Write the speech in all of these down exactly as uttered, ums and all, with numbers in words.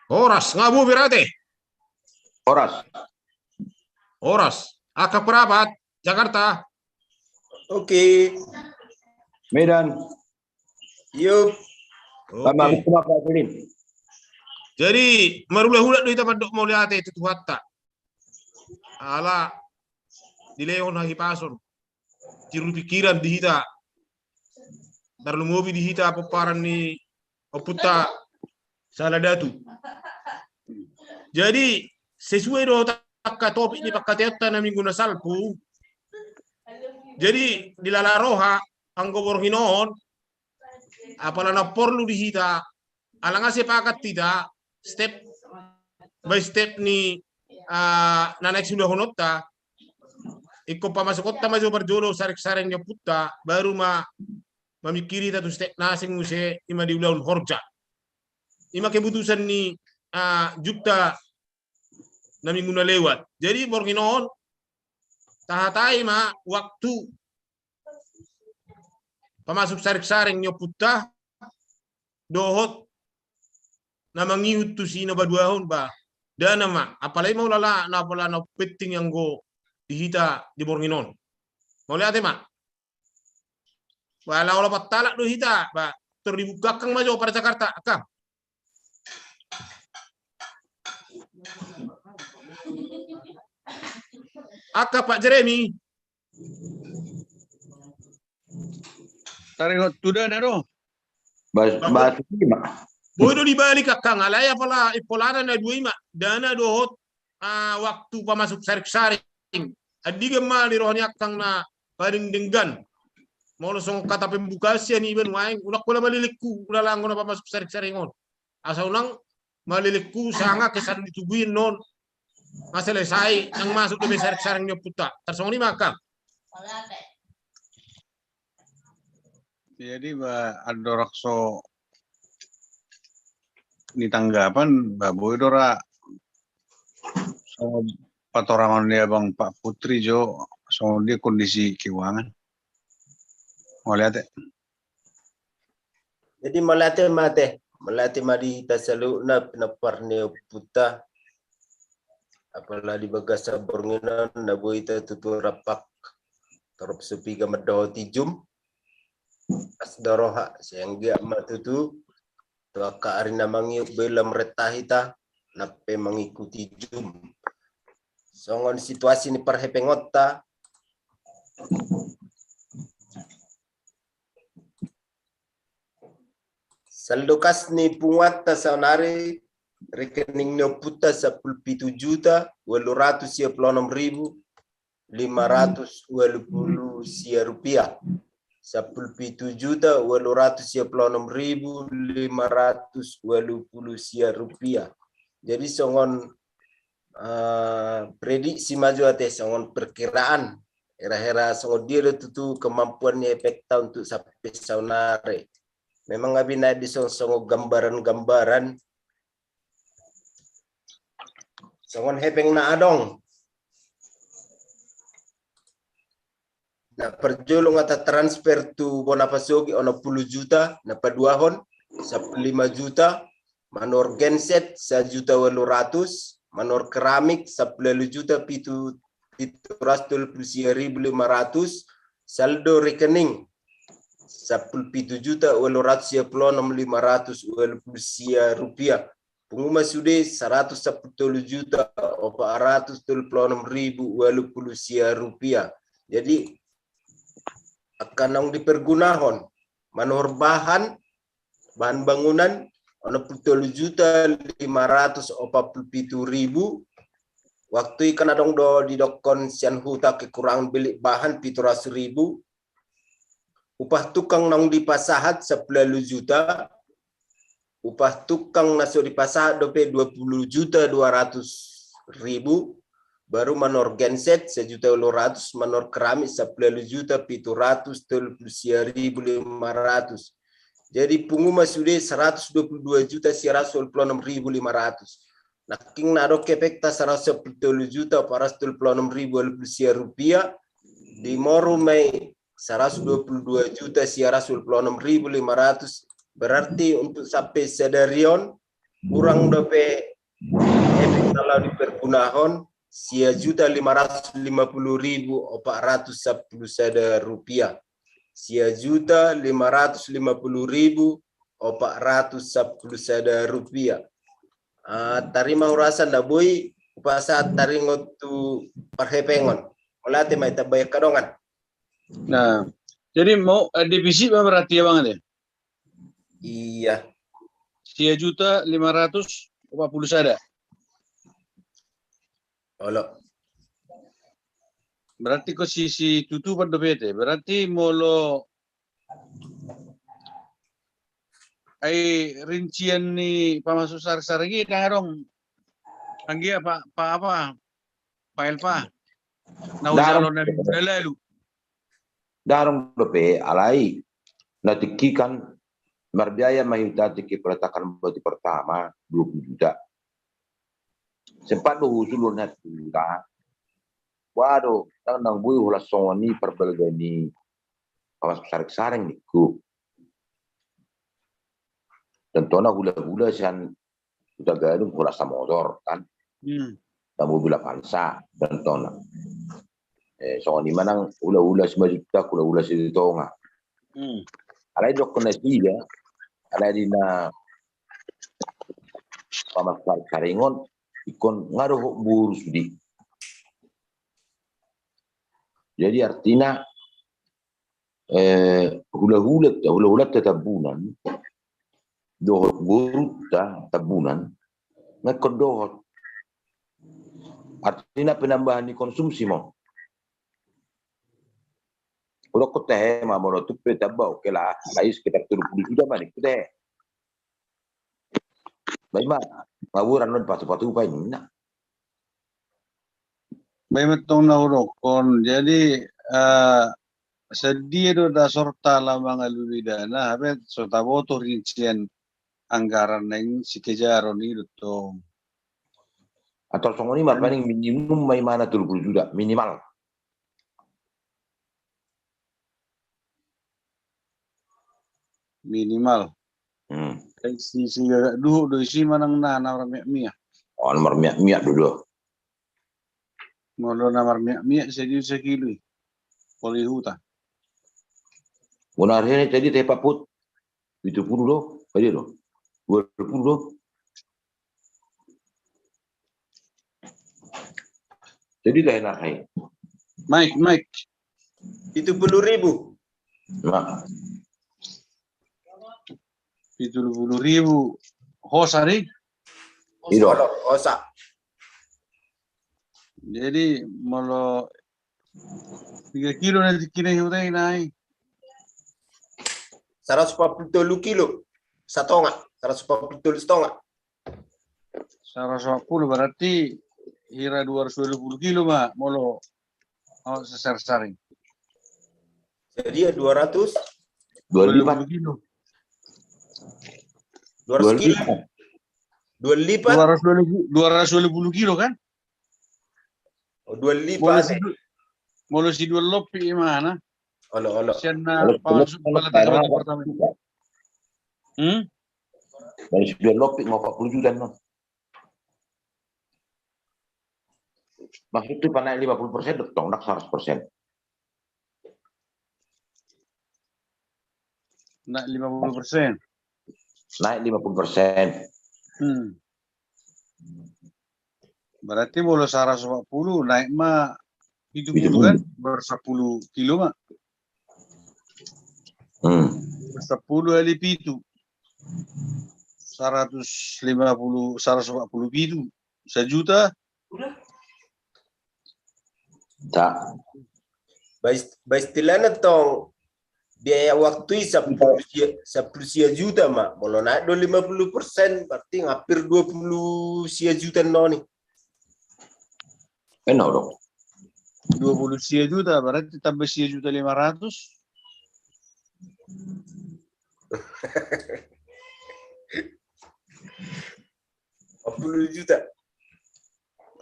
Horas, nga boi berarti? Horas. Horas. Angka Parapat, Jakarta. Oke. Medan. Yup. Oke. Jadi, marhulahula do hita mandok mauliate tu Tuhanta. Ala dilehon hahipason, tiur pikiran di hita, tarlumobi di hita pomparan ni ompunta Saladatu. Jadi, sesuai do angka topik ni pangkataionta na minggu na salpu. Jadi, dilala roha anggo borngin on, apala na porlu di hita, ala nga sepakat hita, step by step ni, ah, na naeng siulahononta, ingkon pamasukonta ma jo parjolo sareng-sareng ni ompunta, baru ma mamingkiri hita tu step na asing muse, i ma di ulaon horja. I ma keputusan ni, ah, Junta na minggu na lewat. Jadi, borngin on, tahatai ma waktu pamasuk sareng-sareng ni ompunta, dohot na mangihut tu si na paduahon, ba, dana ma, apalai ma ulala na, apala na penting anggo di hita di borngin on. Mauliate ma. Ba, laho lapan talak do hita, ba, tor dibuka angkang ma jo, para Jakarta, angkang. Angka Pak Jeremy. Taringot tu dana do. Bahas, bahas ini, Mak. Boi do dibalik angkang, alai apala impolana na dua i ma, dana dohot, ah, waktu pamasuk sareng-sareng. Andigan ma di roha ni angkang na paling denggan. Molo songon kata pembukaan sian iba nuaeng, unang pola malelengku, ulala anggo na pamasuk sareng-sareng on. Asa unang malelengku sanga kesan di tugu i non. Nga selesai, nang masuk dope sareng-sareng ni ompunta. Tarsongon i ma angkang. Jadi, ba, andorang so ni tanggapan, ba, boi do ra so patorangon ni abang Pak Putri jo, songon dia kondisi keuangan. Mauliate. Jadi, mauliate ma te, mauliate ma di hita saluhutna pinompar ni ompunta. Apala di bagasan borngin on na boi hita tutu rap torop so piga mandohoti jum. Pas do roha, sai anggiat ma tutu tu angka ari na mangihut boi lam renta hita, na pe mangikuti jum. Songon situasi ni parhepengonta, saldo kas ni punguanta saonari, rekening ni ompunta sampulu pitu juta ualu ratus sia pulu onom ribu lima ratus ualu pulu sia rupiah. Sampulu pitu juta ualu ratus sia pulu onom ribu lima ratus ualu pulu sia rupiah. Jadi songon, eh, prediksi ma jo ate, songon perkiraan. Hera-hera songon dia do tutu kemampuan ni hepengta untuk sampe saonari. Memang nga binaen di songon, songon gambaran-gambaran. Songon hepeng na adong. Na parjolo nga tatransfer tu bona pasogi onom pulu juta, na paduahon sampulu lima juta, manor genset sajuta ualu ratus, manor keramik sampulu ualu juta pitu, pitu ratus tolu pulu sia ribu lima ratus, saldo rekening sampulu pitu juta ualu ratus sia pulu onom lima ratus ualu pulu sia rupiah. Pungu ma sude saratus sampulu tolu juta opat ratus tolu pulu onom ribu ualu pulu sia rupiah. Jadi, angka naung dipergunahon, manuhor bahan, bahan bangunan, onom pulu tolu juta lima ratus opat pulu pitu ribu. Waktu i kan adong do didokkon sian huta kekurangan bilik bahan pitu ratus ribu. Upah tukang naung dipasahat sampulu ualu juta, upah tukang na so dipasahat dope dua pulu juta dua ratus ribu, baru manor genset sajuta ualu ratus, manor keramik sampulu ualu juta pitu ratus tolu pulu sia ribu lima ratus. Jadi pungu ma sude saratus dua pulu dua juta sia ratus ualu pulu onom ribu lima ratus. Nangkin na adong kepengta saratus sampulu tolu juta opat ratus tolu pulu onom ribu ualu pulu sia rupiah, dimoru ma i saratus dua pulu dua juta sia ratus ualu pulu onom ribu lima ratus, berarti untuk sampai sadari on kurang dope efek na laho dipergunahon sia juta lima ratus lima pulu ribu opat ratus sampulu sada rupiah. Sia juta lima ratus lima pulu ribu opat ratus sampulu sada rupiah. Ah, tarima hurasa na boi hupasahat taringot tu parhepengon. Mauliate ma i, tambai angka dongan. Nah, jadi mau, eh, defisit ma berarti ya, Bang, ya? Iya. Sia juta lima ratus opat pulu sada. Olo. Berarti ingkon si, situtupan dope i. Berarti molo ai rincian ni pamasuk sarsaring i ndang adong. Anggia, Pak, Pak apa? Pak Elva. Na ujalo na minggu na lalu. Ndang adong dope, alai na tingki kan marbiaya ma hita tingki peletakan batu pertama dua pulu juta. Sempat do huusul on na juta. Waduh, ndang, ndang boi holan songon i parbalga ni pamasuk sarsaring ningku. Contohna hula-hula sian Huta Gadung holan samotor kan. Hmm. Na mobil Avanza contohna. Eh, songon i ma nang hula-hula Simanjuntak, hula-hula Sitonga. Hmm. Alai didokkon nasida, alai di na pamasuk sarsaring on, ingkon nga dohot boru sude. Jadi artina, eh, hula-hula, hula-hulanta Tambunan dohot borunta Tambunan nga ingkon dohot. Artina penambahan ni konsumsi ma on. Hudokkon tahe ma molo tung pe tamba, oke lah, alai sekitar tolu pulu juta ma ningku tahe. Baen ma, paboa annon patupa-tupa i ninna. Baen ma tong na hudokkon. Jadi, eh, sadia do dasorta laho mangalului dana, hape so taboto rincian anggaran naeng sikejaron i do tong. Atau songon i ma, paling minimum ma imana tolu pulu juta, minimal. Minimal. Hmm. Ai si, si gagak duhut do isi manang na, na marmiak-miak. Oh, na marmiak-miak do do. Molo na marmiak-miak sadia sakilo i. Poli huta. Bona arhene tadi te paput. Pitu pulu do, sadia do? Dua pulu do. Jadi dah enak hai. Mike, Mike. Pitu pulu ribu. Nah. Pitu pulu ribu. Hosa ni? Ido. Hosa. Jadi molo tiga kilo nanti kira hutai nai. Saratus opat pulu tolu kilo. Satonga. Saratus opat pulu tolu satonga. Saratus opat pulu berarti hira dua ratus dua pulu kilo ma molo, oh, sesar saring. Jadi ya dua ratus. Dua lipat. Dua pulu kilo. Dua ratus kilo. Dua lipat. Dua ratus dua puluh, dua ratus dua puluh kilo kan? Oh, dua lipat. Molo si du-, molo si dua lopi imana? Olo, olo. Sian na pamasuk peletakan batu pertama. Hmm? Molo si dua lopi ma opat pulu juta no. Maksud tu panaik lima pulu persen, tong ndak saratus persen. Naik lima puluh persen. Naik lima puluh persen. Hmm. Berarti molo saratus opat pulu, naik ma pitu pulu kan? Bersapulu kilo ma. Hmm. Bersapulu kali pitu. Saratus lima pulu, saratus opat pulu pitu. Sajuta. Udah. Tak. Ba istilahna tong biaya waktu i sampulu sia, sampulu sia juta ma. Molo naik do lima puluh persen, berarti hampir dua pulu sia juta noni. Enak dong. Dua pulu sia juta, berarti tambah sia juta lima ratus. Empat puluh juta.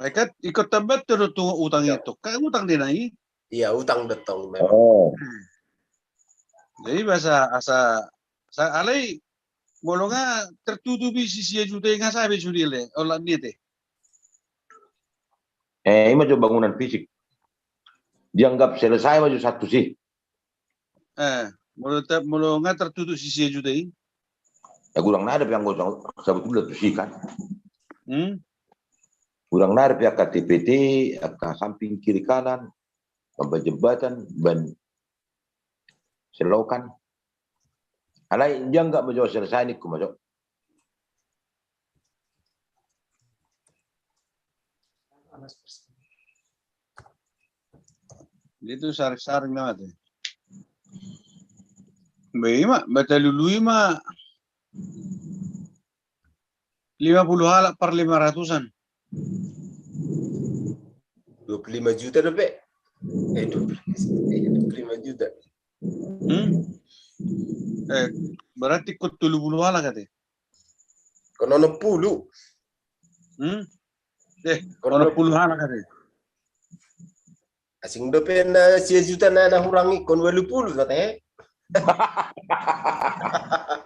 Ai kan ingkon tambahan do tu utang i tong. Kan utang do na i. Iya, utang do tong memang. Oh. Jadi asa, asa, alai molo nga tertutupi si sia juta i nga sabe sude le, olat ni te. Eh, ima jo bangunan fisik. Dianggap selesai ma jo satu si. Eh, molo, molo nga tertutup si sia juta i. Ya kurang nada pe anggo sabotulna tu si kan. Hmm? Kurang nada pe angka T P T, angka samping kiri kanan, pembahan jembatan, ban selokan. Alai dianggap ma jo selesai ningku ma jo. Itu saring-saring nama tu. Be ima, bata lului ma lima puluh halak per lima ratusan. Dua puluh lima juta dope. Eh, dua puluh lima juta. Hmm? Eh, berarti ingkon tolu puluh halak ate. Ingkon onom puluh. Hmm? Eh, ingkon onom puluh halak ate. Asing dope na sia juta na, na hurang ingkon walu puluh ate.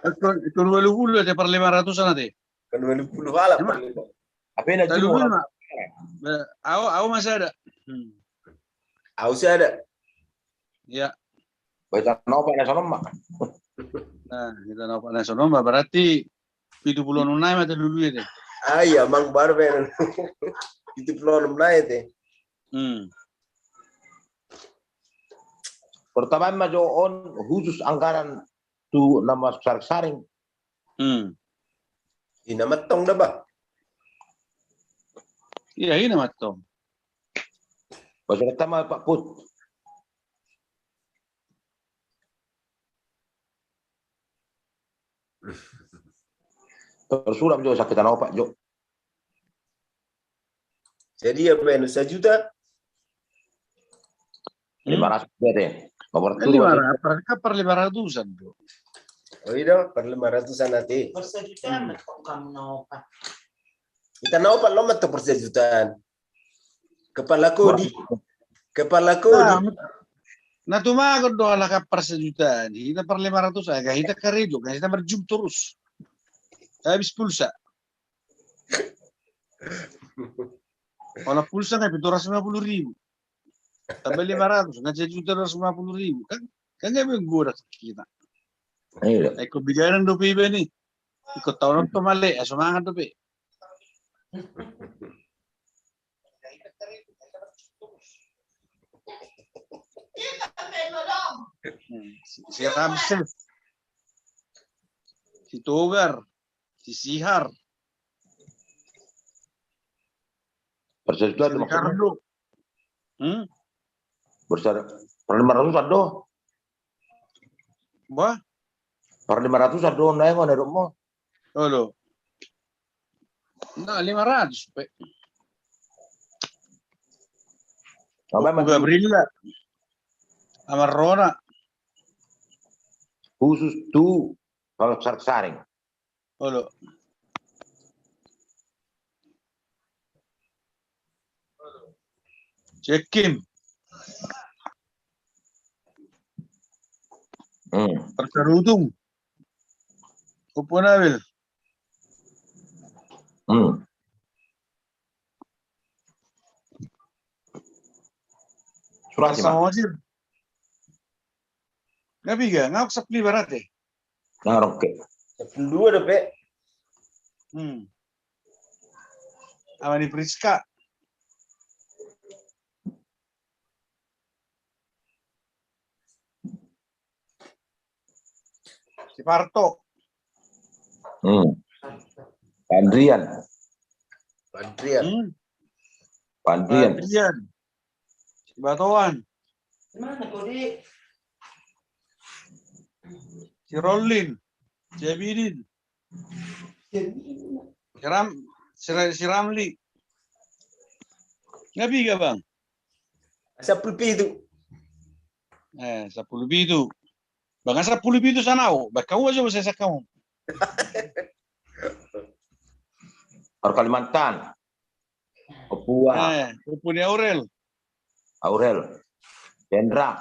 Ingkon, ingkon walu puluh ate per lima ratusan ate. Ingkon walu puluh halak per lima. Tapi na talu puluh ma. Au, au masih ada. Hmm. Au sada. Iya. Baik, na opat na songon ma. Nah, kita na opat na songon ma berarti pitu puluh onom nai ma te lului te. Ah, iya, mang baru ben. Pitu puluh onom nai te. Hmm. Pertama ma jo on khusus anggaran tu nama saring-saring. Hmm. Ina ma tong da ba. Iya, ina ma tong. Pertama Pak Put. Tersuram jo sakit tanah opak jo. Jadi apa yang sajuta? Lima ratus berarti. Nomor lima ratus, per lima ratusan tu. Oh iya, per lima ratusan nanti. Persajutaan kok kamu na opak. Kita na opak lo mata persajutaan. Kepala kodi. Kepala kodi. Na tumagon do halak persajutaan. Hita per lima ratus, aga hita karejo, kan hita marjum terus. Habis pulsa. Kalau pulsa kan pitu ratus lima puluh ribu. Tambah lima ratus, kan sajuta dua ratus lima puluh ribu. Kan, kan nggak menggoda kita. Iya. Eko bigaran dope iba ni. Iko taon to male, aso mangan dope. Si, si Ramses, si Togar, si Sihar. Persajutaan si Ricardo. Hmm? Besar, per lima ratusan do. Wah. Per lima ratusan do na yang ada mo. Olo. Na lima ratus pe. Apa emang Gabriela. Amarona. Khusus tu kalau saring. Olo. Cekim. Hmm. Perkarutung. Upo Nabil. Hmm. Surat sama Wazir. Nggak biga, nggak sepuluh ibarat deh. Nang roke. Sepuluh dua dope. Hmm. Ama ni Priska. Si Parto. Hmm. Andrian. Andrian. Hmm. Andrian. Andrian. Si Batoan. Mana kau di? Si Rollin. Si Abidin. Si Abidin. Si Ram, si Ra-, si Ramli. Nggak biga bang. Sepuluh pitu. Eh, sepuluh pitu. Bang sepuluh pitu sana o. Bang kau aja bisa sakau. Or Kalimantan. Ompu aha? Eh, ompu ni Aurel. Aurel. Hendra.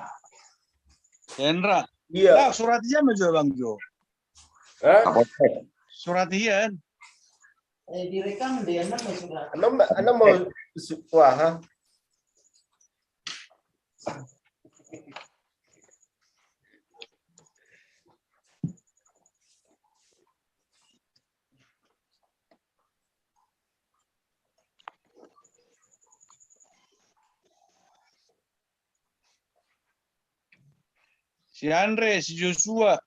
Hendra. Iya. Lah, surat ia ma jo, Bang Jo. Hah? Surat ia, kan? Eh, direkam dia, nama surat. Nama, nama su-, wah, ha? Si Andre, si Joshua.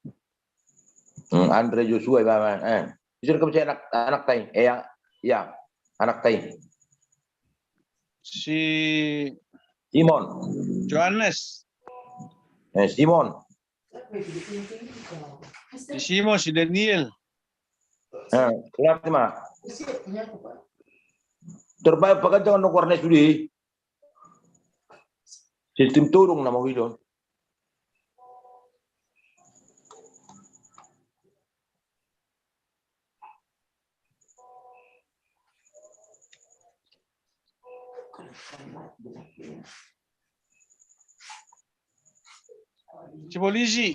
Hmm, Andre, Joshua, iba, eh. Bisa rekam si anak, anak tai. Eh, ya, ya, anak tai. Si Simon. Johannes. Eh, Simon. Si Simon, si Daniel. Eh, lihat ma. Terbaik pekerjaan nomor sudah. Sistem turun nama widon. Si polisi.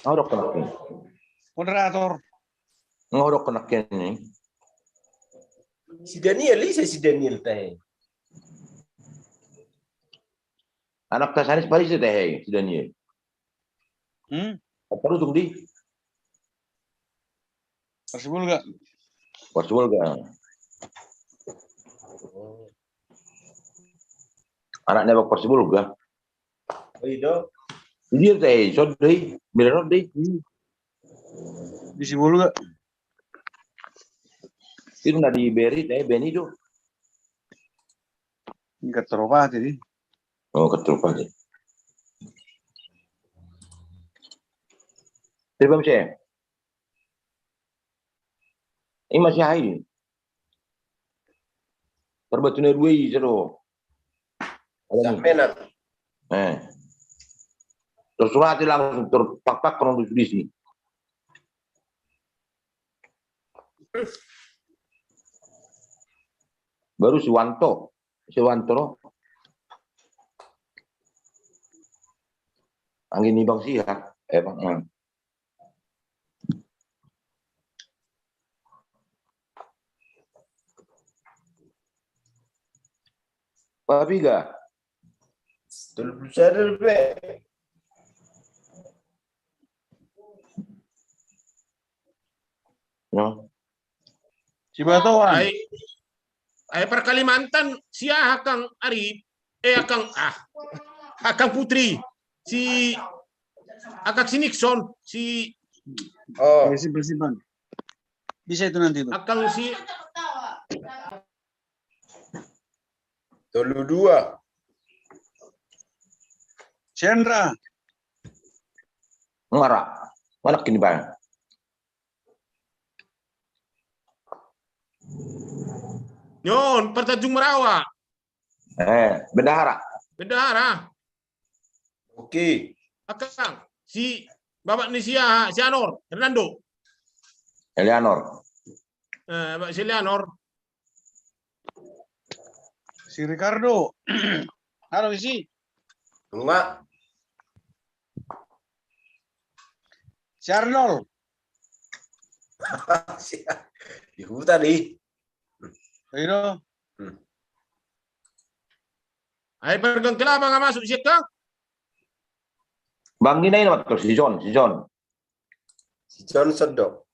Ngodok kena. Moderator. Ngodok kena ni. Si Daniel, ise si Daniel tahe? Anak ta Sanis Paris tahe, si Daniel. Hmm? Apa lu tunggu di? Parsibulga. Parsibulga. Anak nebak Parsibulga. Oh, iya. Dia tahe, so deh, Milan deh. Di Sibulga. Itu na di Beri, tahe, Beni do. Ini Keteropati di. Oh, Keteropati. Terima kasih. Ini masih hai. Terbatuna dua i sero. Sampenan. Eh. Tersurat langsung terpak-pak kurang di sini. Baru si Wanto, si Wanto no. Angin ni Bang Sihat, eh, Bang, eh. Papiga. Tolu pulu sada be. No. Si Batoan. Ai, ai par Kalimantan, si aha kang Arif, eh, kang, ah, ah, kang Putri, si, ah, kang si Nixon, si. Oh. Simpan, simpan. Bisa itu nanti itu. Ah, kang si. Tolu dua. Sendra. Ngara. Mana kini bang? Nyon, Partanjung Marawa. Eh, bendahara. Bendahara. Oke. Akang, si bapak ni si, ah, si Anor, Hernando. Eleanor. Eh, bapak si Eleanor. Si Ricardo. Halo, isi. Enggak. Si Arnold. Di hutan, di. Ayo. Hmm. Ai, Pargangkelapa nga masuk sian kang? Bang, ini, ini, si John, si John. Si John sedok.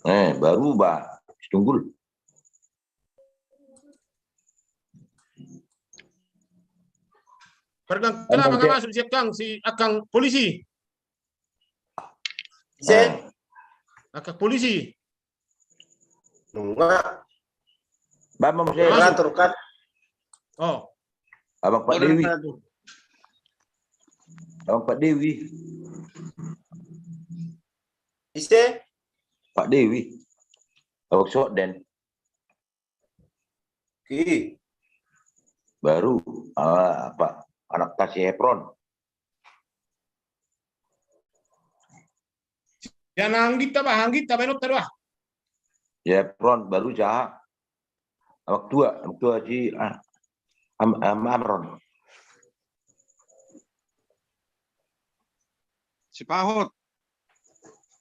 Eh, baru ba, si Tunggul. Pargangkelapa nga masuk sian kang, si akang polisi. Si? Eh. Akang polisi. Nunga. Bang, Bang, moderator kan. Oh. Abang Pak Dewi. Moderator. Abang Pak Dewi. Ise? Pak Dewi. Abang Soden. Ki. Baru, ah, apa, anak ta si Hepron. Ya, na anggita bah, anggita bah, nota dua. Ya, Hepron, baru ja. Abang tua, abang tua si, ah, Am-, Am-, Amron. Si Pahot.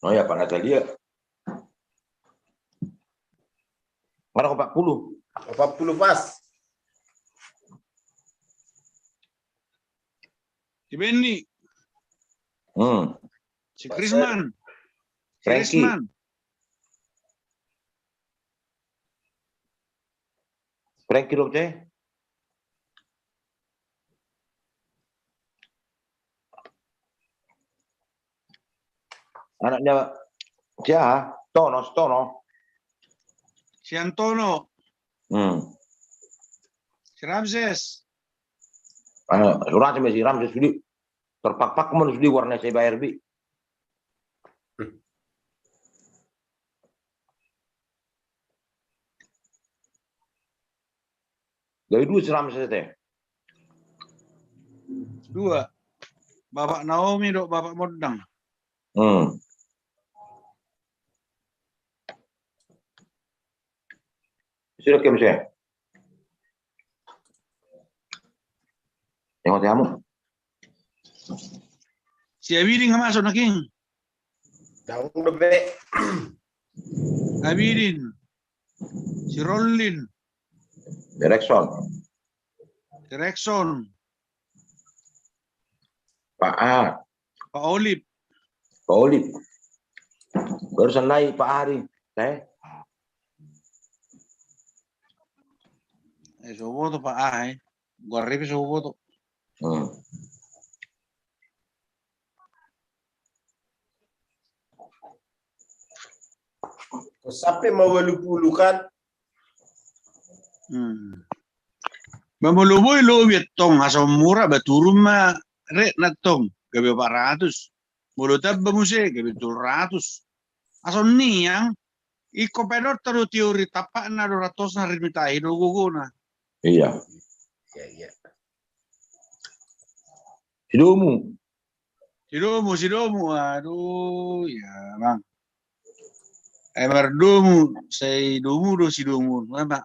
Oh ya, Pak Natalia. Mana kau empat puluh? Empat puluh pas. Si Benny. Hmm. Si Krisman. Frankie. Krisman. Frankie Rote. Anaknya siapa? Tono, Tono. Si Antono. Hmm. Si Ramses. Ah, si Ramses, si Ramses sudah terpakpak mana sudah warna saya bayar bi. Gabe dua si Ramses te. Dua. Bapak Naomi dohot Bapak Mondang. Hmm. Sudah ke muse. Tengok hamu. Si Abidin nga masuk na, King? Daong dope. Abidin. Si Rollin. Direkson. Direkson. Pak A. Pak Olip. Pak Olip. Barusan naik Pak Ari. Eh? Eh, so huboto Pak A, eh. Gua ripi so huboto. Hmm. Sampai ma ualu pulu kan? Hmm. Ba molo boi lobi antong, asa mura ba turun ma rate na antong, gabe opat ratus. Molo tamba muse, gabe tolu ratus. Asa niang, ingkon pe adong do teori, tampakna do ratosna, rimitahi do gogona. Iya. Iya, iya. Sidomu. Sidomu, sidomu. Aduh, ya, Bang. Eh, mardomu, sai domu do sidomu. Apa?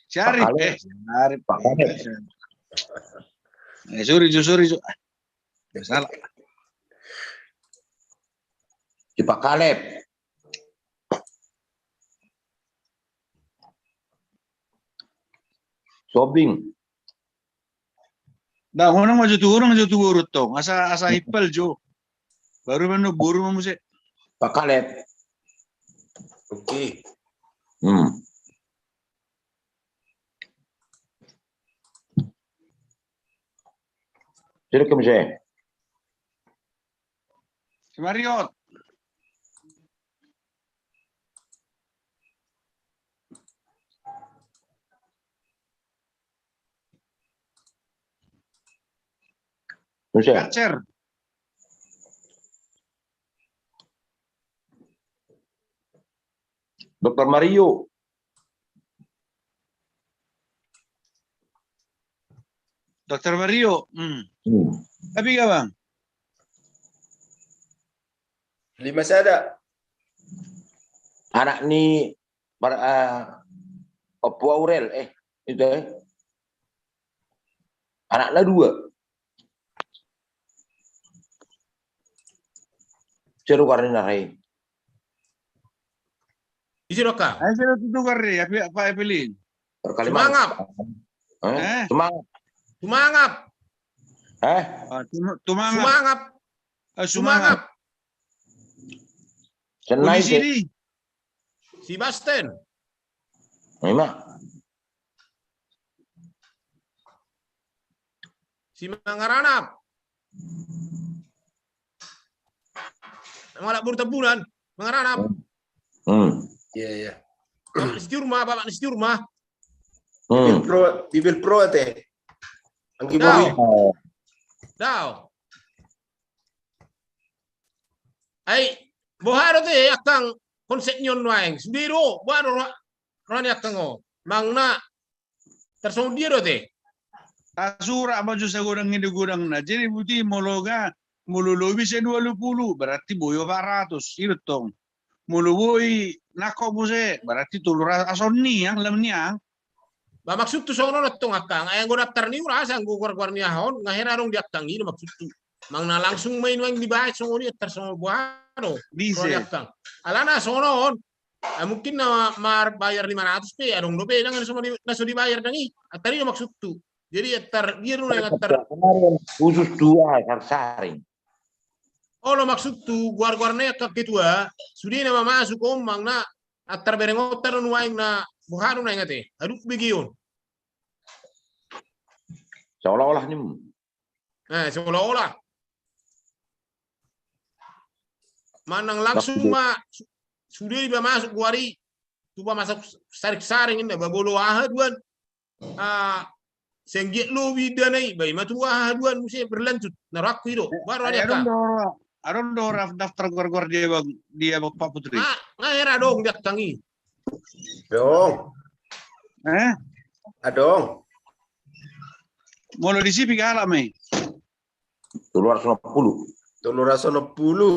Si Arif, Pak Kaleb. Eh, si Arif. Pak Kaleb. Eh, sorry, Jo, sorry, Jo. Ah, salah. Si Pak Kaleb. Sobing. Nah, unang ma jo tu, unang jo tu boru tong. Asa, asa ipal jo. Baru manu boru ma muse. Pak Kaleb. Oke. Hmm. Jadi ke muse. Si Mariot. Muse. Kacer. Dokter Mario. Dokter Mario. Hmm. Hmm. Tapi gak, Bang? Lima sada. Anak ni par-, eh, Ompu Aurel, eh, itu, eh. Anakna dua. Seru karena rai. Isi roka. Ayo, seru tutu karena, ya, Pak Evelyn. Semangat. Eh? Semangat. Semangat. Eh? Ah, tuma-, tumangap. Sumangap. Ah, sumangap. Sumangap. Senai. Polisi di. Si Basten. Ima. Si Mangaranap. Mangalap boru Tambunan, Mangaranap. Hmm. Iya, iya. Bapak ni si Tiur ma, bapak ni si Tiur ma. Hmm. Bibir pro, bibir pro te. Anggi dao. Dao. Ai, boha do te angka konsep ni on nuaeng. Sude do, boha do roha, roha ni angka on. Manang na tarsongon dia do te. Tasurak ma jo sagodang ni do godangna. Jadi buti molo ga, molo lobi sian ualu pulu, berarti boi opat ratus. I do tong. Molo boi nangkok muse, berarti tolu ratus, asa on niang, lam niang. Ba maksudhu songon on tong angkang, ai anggo daftar ni ura, asa anggo goar-goar ni aha on, nga hera adong di angkang i do maksudhu. Manang na langsung ma i nuaeng dibaen songon i, daftar songon boha do. Bisa. Alana songon on, ah, mungkin na marbayar lima ratus pe, adong dope, ndang na so di, na so dibayar ndang i, daftar i do maksudhu. Jadi daftar, dia do na daftar. Kemarin khusus dua, saring-saring. Olo maksudhu, goar-goar na i angka ketua, sude na mamasuk on manang na, daftar berengonta do nuaeng na, boha do na ingat e, aduk begeon. Seolah-olah ni. Nah, seolah-olah. Manang langsung ma, su-, sude dipamasuk goar i, tu pamasuk saring-saring inna, ba molo aha duan, ah, senggiat lobi dana i, ba i ma tu aha duan muse berlanjut, na rohangku i do, baru ai ada adong angka. Do, adong do raf-, daftar goar-goar dia bang, dia bang Pak Putri. Ah, nga hera adong di angkang i. Adong. Eh? Adong. Molo di sipi galak ma i. Tolu ratus onom pulu. Tolu ratus onom pulu.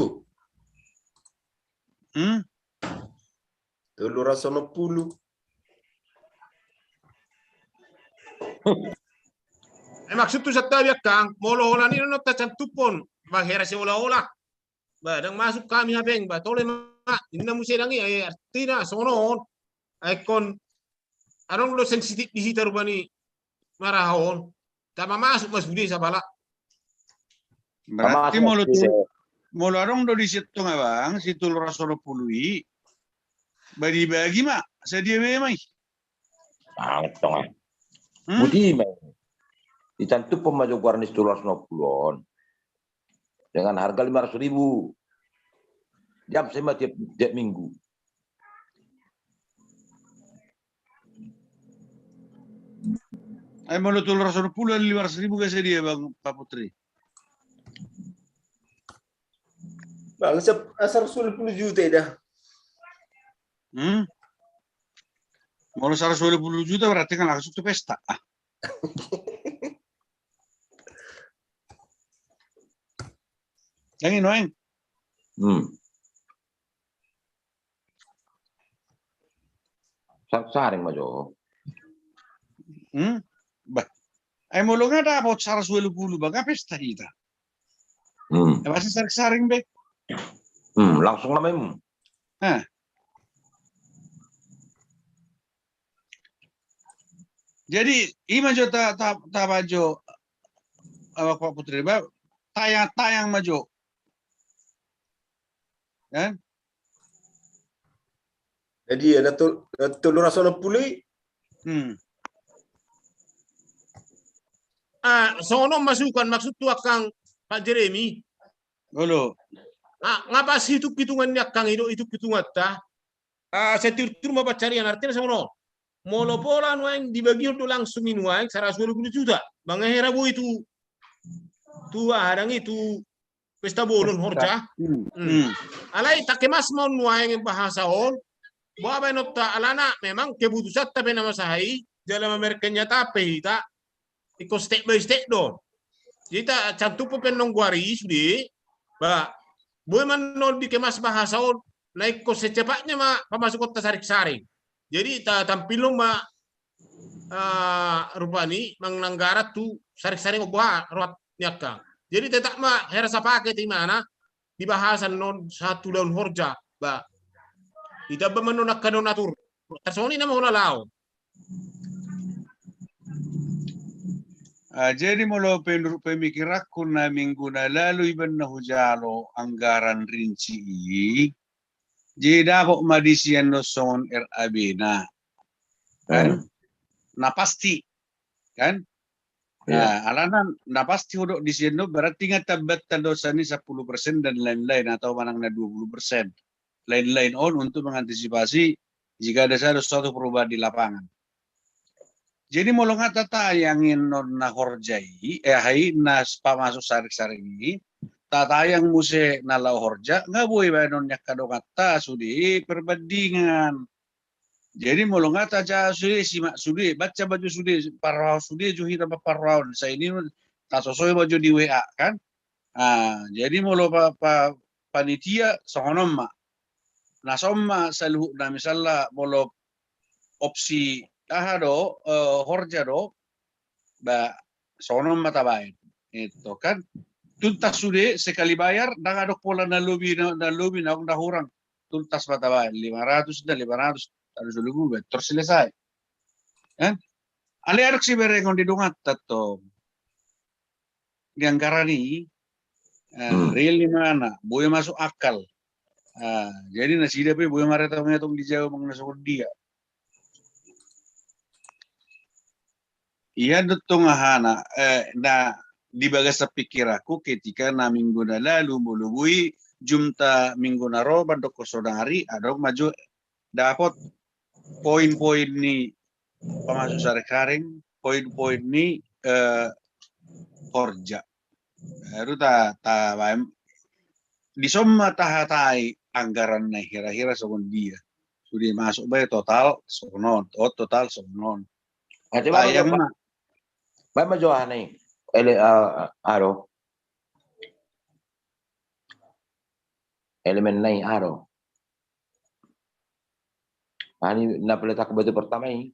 Hmm? Tolu ratus onom pulu. Eh, maksudhu santabi angkang, molo holan i do na tacantuphon, ba hera seolah-olah. Ba, ndang masuk hami hapeng, ba, tole ma, inna muse ndang i, eh, artina, songon on. Ai ingkon, adong do sensitif di hita rupani, maraha on. Tama masuk ma sude sapala. Berarti molo tu, molo adong do di sian tong abang, si tolu ratus onom pulu i, ba dibagi ma, sadia be ma i. Bang, tong ah. Hmm? Boti ma i. Dicantuphon ma jo goar ni si tolu ratus onom pulu on. Dengan harga lima ratus ribu. Diabsen ma tiap, tiap minggu. Ai molo tolu ratus onom pulu, lima ratus ribu, ga sadia bang Pak Putri? Bang, sep-, ah, saratus dua pulu juta i da. Hmm? Molo saratus dua pulu juta berarti kan langsung tu pesta. Ah. Ndang i nuaeng. Hmm. Sa-, saring ma jo. Hmm? Bah. Ai molo nga dapot saratus dua pulu, ba nga pesta hita. Hmm. Ai pasti saring-saring be. Hmm, langsung nama i. Hah. Jadi, i ma jo ta, ta, ta ma jo, apa, Pak Putri, ba, tayang, tayang ma jo. Kan? Jadi, ya, na tol-, na tolu ratus onom pulu i. Hmm. Ah, songon on masukan, maksudhu angkang Pak Jeremy. Olo. Ah, nga pas hitung-hitungan ni angkang i do, hitung-hitunganta. Ah, sai tiur-tiur ma pansarian, artina songon on. Molo pola nuaeng dibagihon do langsung i nuaeng saratus dua pulu juta. Ba nga hera boi tu, tu aha dang i tu pesta bolon horja. Hmm. Hmm. Hmm. Alai tangke mas ma on nuaeng bahasa on. Boha baenonta alana memang keputusanta pe na masa i, jala mamereng kenyataan pe hita. Ingkon step by step do. Jadi tacantuphon pe annon goar i sude, ba, boi ma annon dikemas bahasa on, na ingkon secepatnya ma pamasukonta saring-saring. Jadi ta-, tampilhon ma, ah, rupani manang anggaran tu saring-saring on boha roha ni angka. Jadi tetap ma hera sapaket imana, di bahasa annon sahat tu ulaon horja, ba. Ditamba ma annon angka donatur. Tarsongon i nama hola laho. Ah, jadi molo menurut pemikiranku na minggu na lalu iba na hujalo anggaran rinci i, jadi dapot ma disi annon songon R A B na. Kan? Hmm. Na pasti. Kan? Iya. Nah, alana na pasti hudok disi annon berarti nga tambanta do sani sapuluh persen dan lain-lain atau manang na dua puluh persen. Lain-lain on untuk mengantisipasi jika ada satu, suatu perubahan di lapangan. Jadi molo nga tatayang annon na horja i, eh, aha i na pamasuk saring-saring i, tatayang muse na laho horja, nga boi baenon ni angka donganta sude perbandingan. Jadi molo nga tajaha sude, simak sude, baca ma jo sude, parrohahon sude jo hita ma parrohahon, sai i tasosoi ma jo di W A kan. Ah, jadi molo pa, pa, panitia songon on ma. na sonon ma saluhutna, misalna molo opsi aha do, eh, horja do, ba sonon ma tabaen. Itu kan. Tuntas sude sekali bayar, ndang adong pola na lobi na, na lobi na, na hurang. Tuntas ma tabaen, lima ratus na, lima ratus, seratus ribu, ba tor selesai. Kan? Alai adong siberengon di donganta tong. Di anggaran i, eh, hmm, real imana, boi masuk akal. Ah, jadi nasida pe boi maretong-retong di jabu manang na songon dia. Ia do tong ahana, eh, na di bagasan pikiranku ketika na minggu na lalu molo boi jumta minggu na ro mandokkon sonari, adong ma jo dapot poin-poin ni pamasuk sareng-sareng, poin-poin ni, eh, horja. Baru ta, tabaen, dison ma tahatai anggaran na i hira-hira songon dia. Sude masuk bae total songon on, oh, total songon on. Ate, baru tayang ma. Baen ma jo aha na i. Ele, ah, ah, aro. Elemen na i aro. Aha ni na peletak batu pertama i.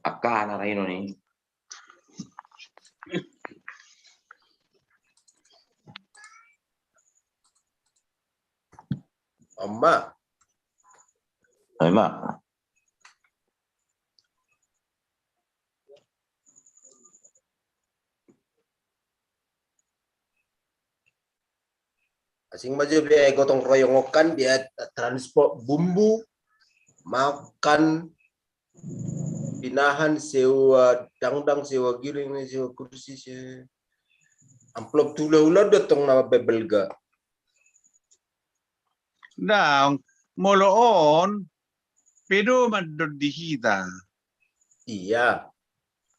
Angka na raino ni. Amma. Amma. Asing ma jo biaya gotong royong on kan, biaya transport, bumbu, makan, pinahan, sewa dangdang, sewa giling, sewa kursi, sewa amplop tu hula-hula do tong na bebelga. Ndang, molo on, pedoman do di hita. Iya.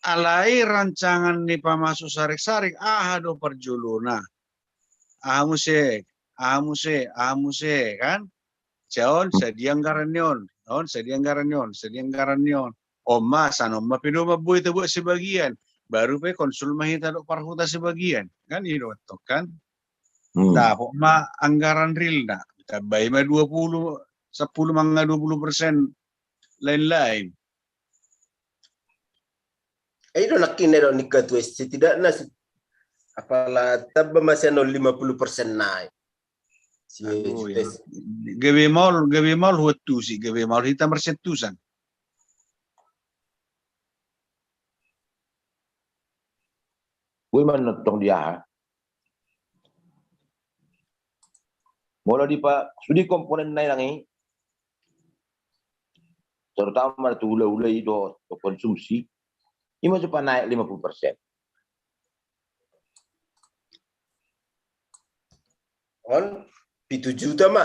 Alai rancangan ni pamasuk sareng-sareng, aha do parjolona. Aha muse, aha muse, aha muse, kan? Sian on, hmm, sadia anggaran ni on, on, sadia anggaran ni on, sadia anggaran ni on. On ma, sian on ma pedoman boi tabuat sebagian, baru pe konsul ma hita dohot parhuta sebagian, kan? I do tong, kan? Hmm. Dapot ma anggaran realna, tambai ma dua puluh, sepuluh manang dua puluh persen lain-lain. Eh, i do nangkin na didok ni ketua, setidakna si, apala tamba ma sian on lima puluh persen na i. Si, aduh, si ya. Gabe maol, gabe maol huantusi, gabe maol hita marsiantusan. Boi ma nonton dia. Molo di pa, sude komponen na i nang i, terutama tu hula-hula i do, do konsumsi, i ma jo panaek lima puluh persen. On pitu juta ma.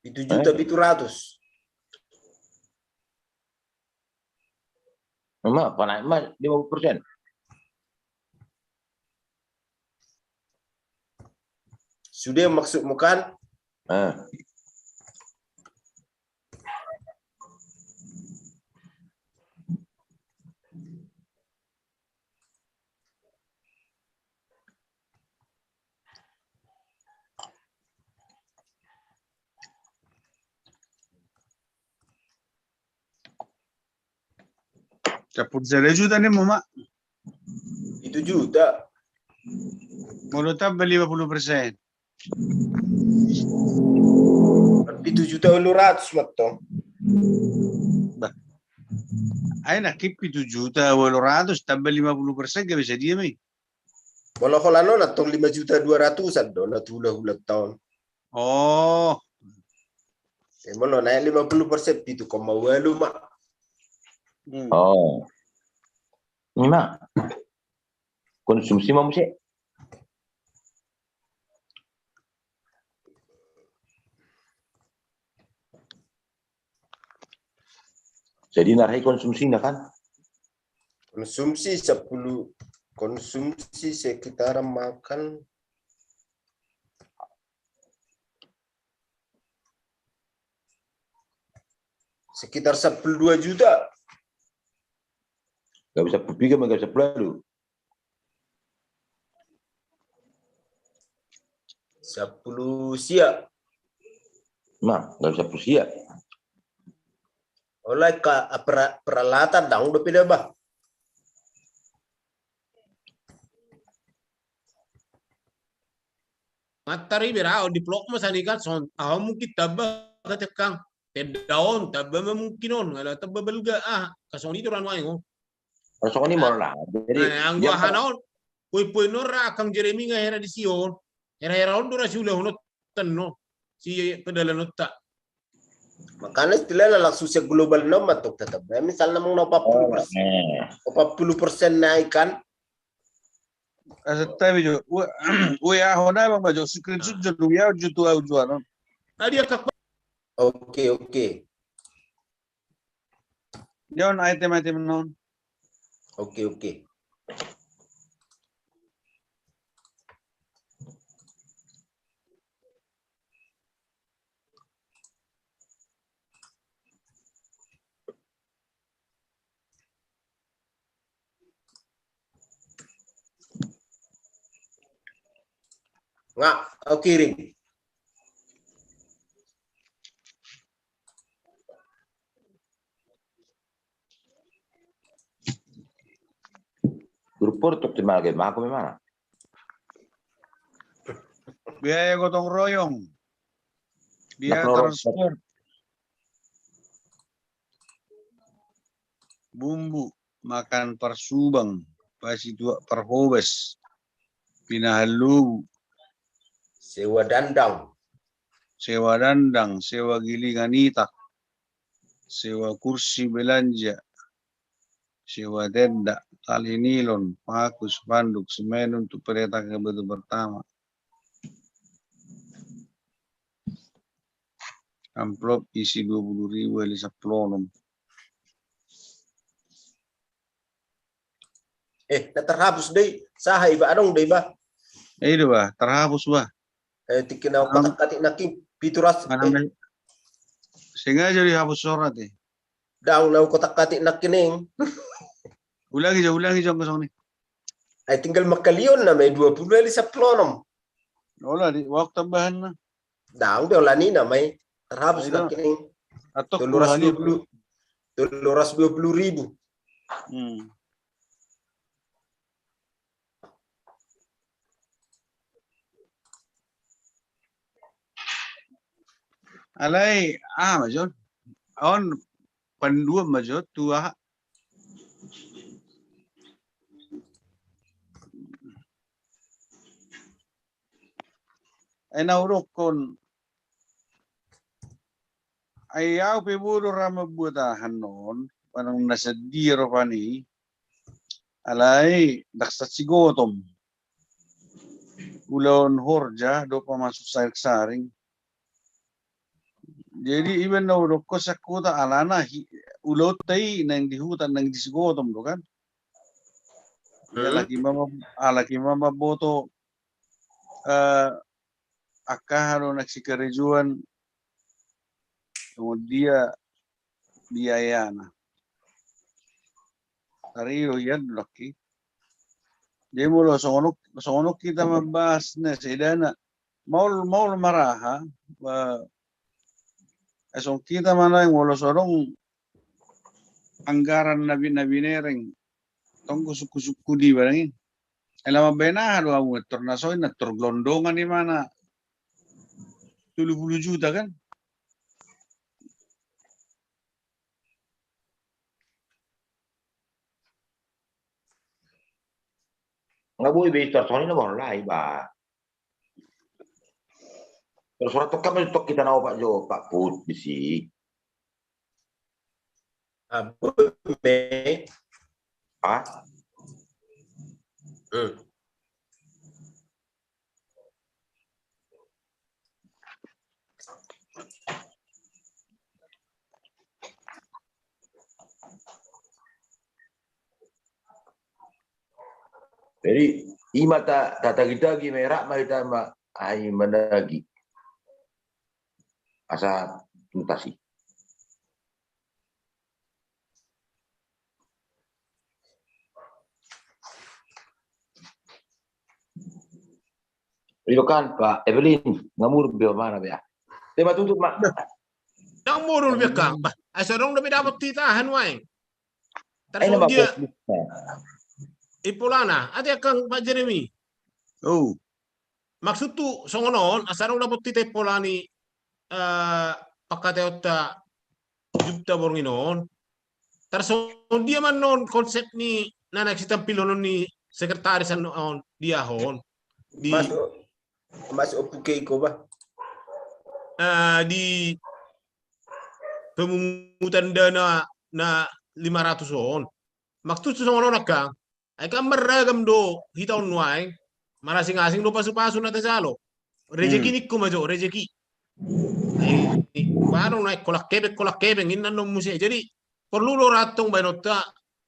Pitu juta, eh, pitu ratus. Ma, panaek ma lima puluh persen. Sude maksudmu kan? Ah. Sampulu sada juta ni ma. Pitu juta. Molo tamba lima puluh persen. Pitu juta ualu ratus ma tong. Bah. Ai nangkin pitu juta ualu ratus tamba lima puluh persen gabe sadia ma i. Molo holan on antong lima juta dua ratusan do na tu hula-hula taon. Oh. Eh, molo naek lima puluh persen, pitu koma ualu ma. Hmm. Oh. Ima. Konsumsi ma muse. Jadi na ro i konsumsina kan? Konsumsi sepuluh, konsumsi sekitar makan sekitar sepuluh dua juta. Gabe sampulu piga ma gabe sampulu ualu? Sampulu sia. Nah, gabe sampulu sia. Olai ka, ah, pera-, peralatan ndang dope da bah. Matari bera on di vlog ma sani kan son, ah, mungkin tamba kacekang. Tenda on tamba ma mungkin on, ala tamba balga, ah, kasoni tu ranu aing on. Songon i ma on lah. Jadi anggo ahana on, poin-poin on ra angkang Jeremy nga hera di si on. Hera-hera on do ra siulahononta on, si pedalanon ta. Makana istilahna langsung sian global na on mantong tetap. Misalna mung na opat puluh persen. Opat puluh persen naik kan. Asa tabi jo. Ue aho na bang bajo screenshot jo du ya jo tu au jo anon. Adi akak. Oke, oke. Dia on item-item non. Oke, oke. Nga, au kirim. Grup por tuk ti maga mago memang. Biaya gotong royong. Biaya transport. Bumbu, makan parsubang, pasituak parhobas, pinahan lobu. Sewa dandang. Sewa dandang, sewa gilingan itak, sewa kursi belanja, sewa tenda, tali nilon, paku, spanduk, semen untuk peletakan batu pertama. Amplop isi dua puluh ribu ali sampulu onom. Eh, na terhapus dei, saha iba adong dei ba? Eh, ido ba, terhapus ba. Eh, tikki na kotak katik nangkin pitu ras. Sengaja dihapus sorat eh. Dang na kotak katik nangkin ning. Ulangi jo, ulangi jo kosong ni. Ai tinggal makalion na mai dua puluh ali sampulu onom. Ola di waktu tambahan na. Dang be ola ni na mai terhapus nangkin ning. Tolu ras dua puluh, tolu ras dua puluh ribu. Hmm. Alai ah majon on panduan majon tu aha. Ai na hudokkon ai au pe bodo ra mambuat aha non manang na sadia rupani. Alai daksa sigotom ulaon horja dopa masuk saring-saring. Jadi iban na hudokkon sian huta alana ulaonta i nang di huta nang di sigotom do kan. Alaki mama, alaki mama boto eh, angka halo na sikarejoan songon dia biayana. Tarido hian do nangkin. Jadi molo songon on hita mambahas na sedana maol maol maraha. Songon hita manang molo songon anggaran na binereng tong go sungku-sungku di barang i. Ai na mambaen aha do amu tor na so i na tor glondongan i mana tolu puluh juta kan. Nga boi be tor soni na baru lai ba. Terus orang tok kami tok hita na opat jo Pak Put bisi. Abut me. Ah. Hmm. Jadi ima ta tatagi-tagi merak ma hita ma ai managi asa tuntas i. Ido kan, Pak Evelyn, ngamur be mana be. Tema tutup, Mak. Ngamur be kan, Pak. Ai so dong dope dapot hita, anu ai. Ai nama dia Ippolana, ate angka Pak Jeremy. Oh. Maksudhu songon on, asa dong dapot hita Ippola ni, eh, pangkataionta jumpa borngin on. Tarsongon dia ma annon konsep ni na naeng sitampilhonon ni sekretaris annon dia on. Di masuk, masuk Ompu Keiko, bah. Eh, di pemungutan dana na lima ratus on. Maksudhu songon on angka. Ai kan marragam do hita on nuaeng. Marasing-asing do pasu-pasu na tajalo. Rezeki ningku ma jo, rezeki. Ai, baru na kolak kebeng, kolak kebeng, inna annon muse. Jadi, porlu do ra tong baenonta,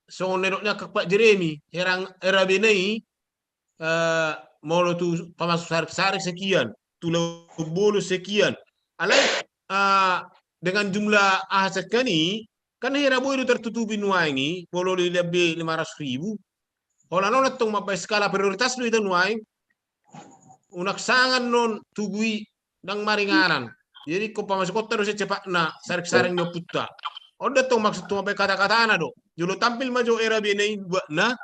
songon na nidok ni angka Pak Jeremy, herang, era be na i, eh, molo tu pamasuk sarik-sarik sekian, tu Labuan Bolon sekian. Alai, eh, dengan jumlah aha sekian i, kan hira boi do tartutupi nuaeng i, molo di lebih lima ratus ribu. Holan on antong mambaen skala prioritas do hita nuaeng. Unang sanga annon tugu i ndang maringanan. Jadi ingkon pamasukonta do secepatna sarik-sarik ni ompunta. On do antong maksudhu mambaen kata-katana do. Jolo tampil ma jo era be na i buatna.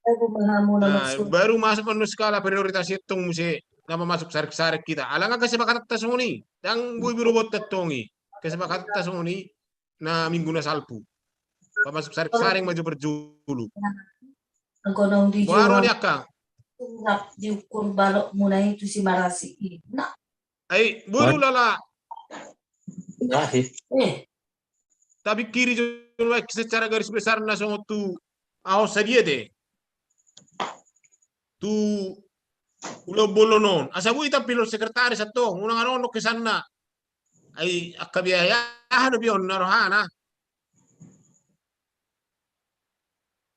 Baru masuk. Nah, baru masuk annon skala prioritas i antong muse na pamasuk sarik-sarik hita. Alai nga kesepakatanta songon i. Ndang boi be robot antong i. Kesepakatanta songon i. Na minggu na salpu. Pamasuk sarik-sarik ma jo parjolo. Anggo naung di Jolo ni angka. Diukur balokmuna i tu Simarasi i. Nah. Ai, bolu lala. Ahi. Eh. Tapikiri jo secara garis besarna songon tu aho sadia te. Tu Ulaon Bolon on. Asa boi tampilhon sekretaris antong, unang adong kesanna. Ai angka biaya aha do biayaonna rohana.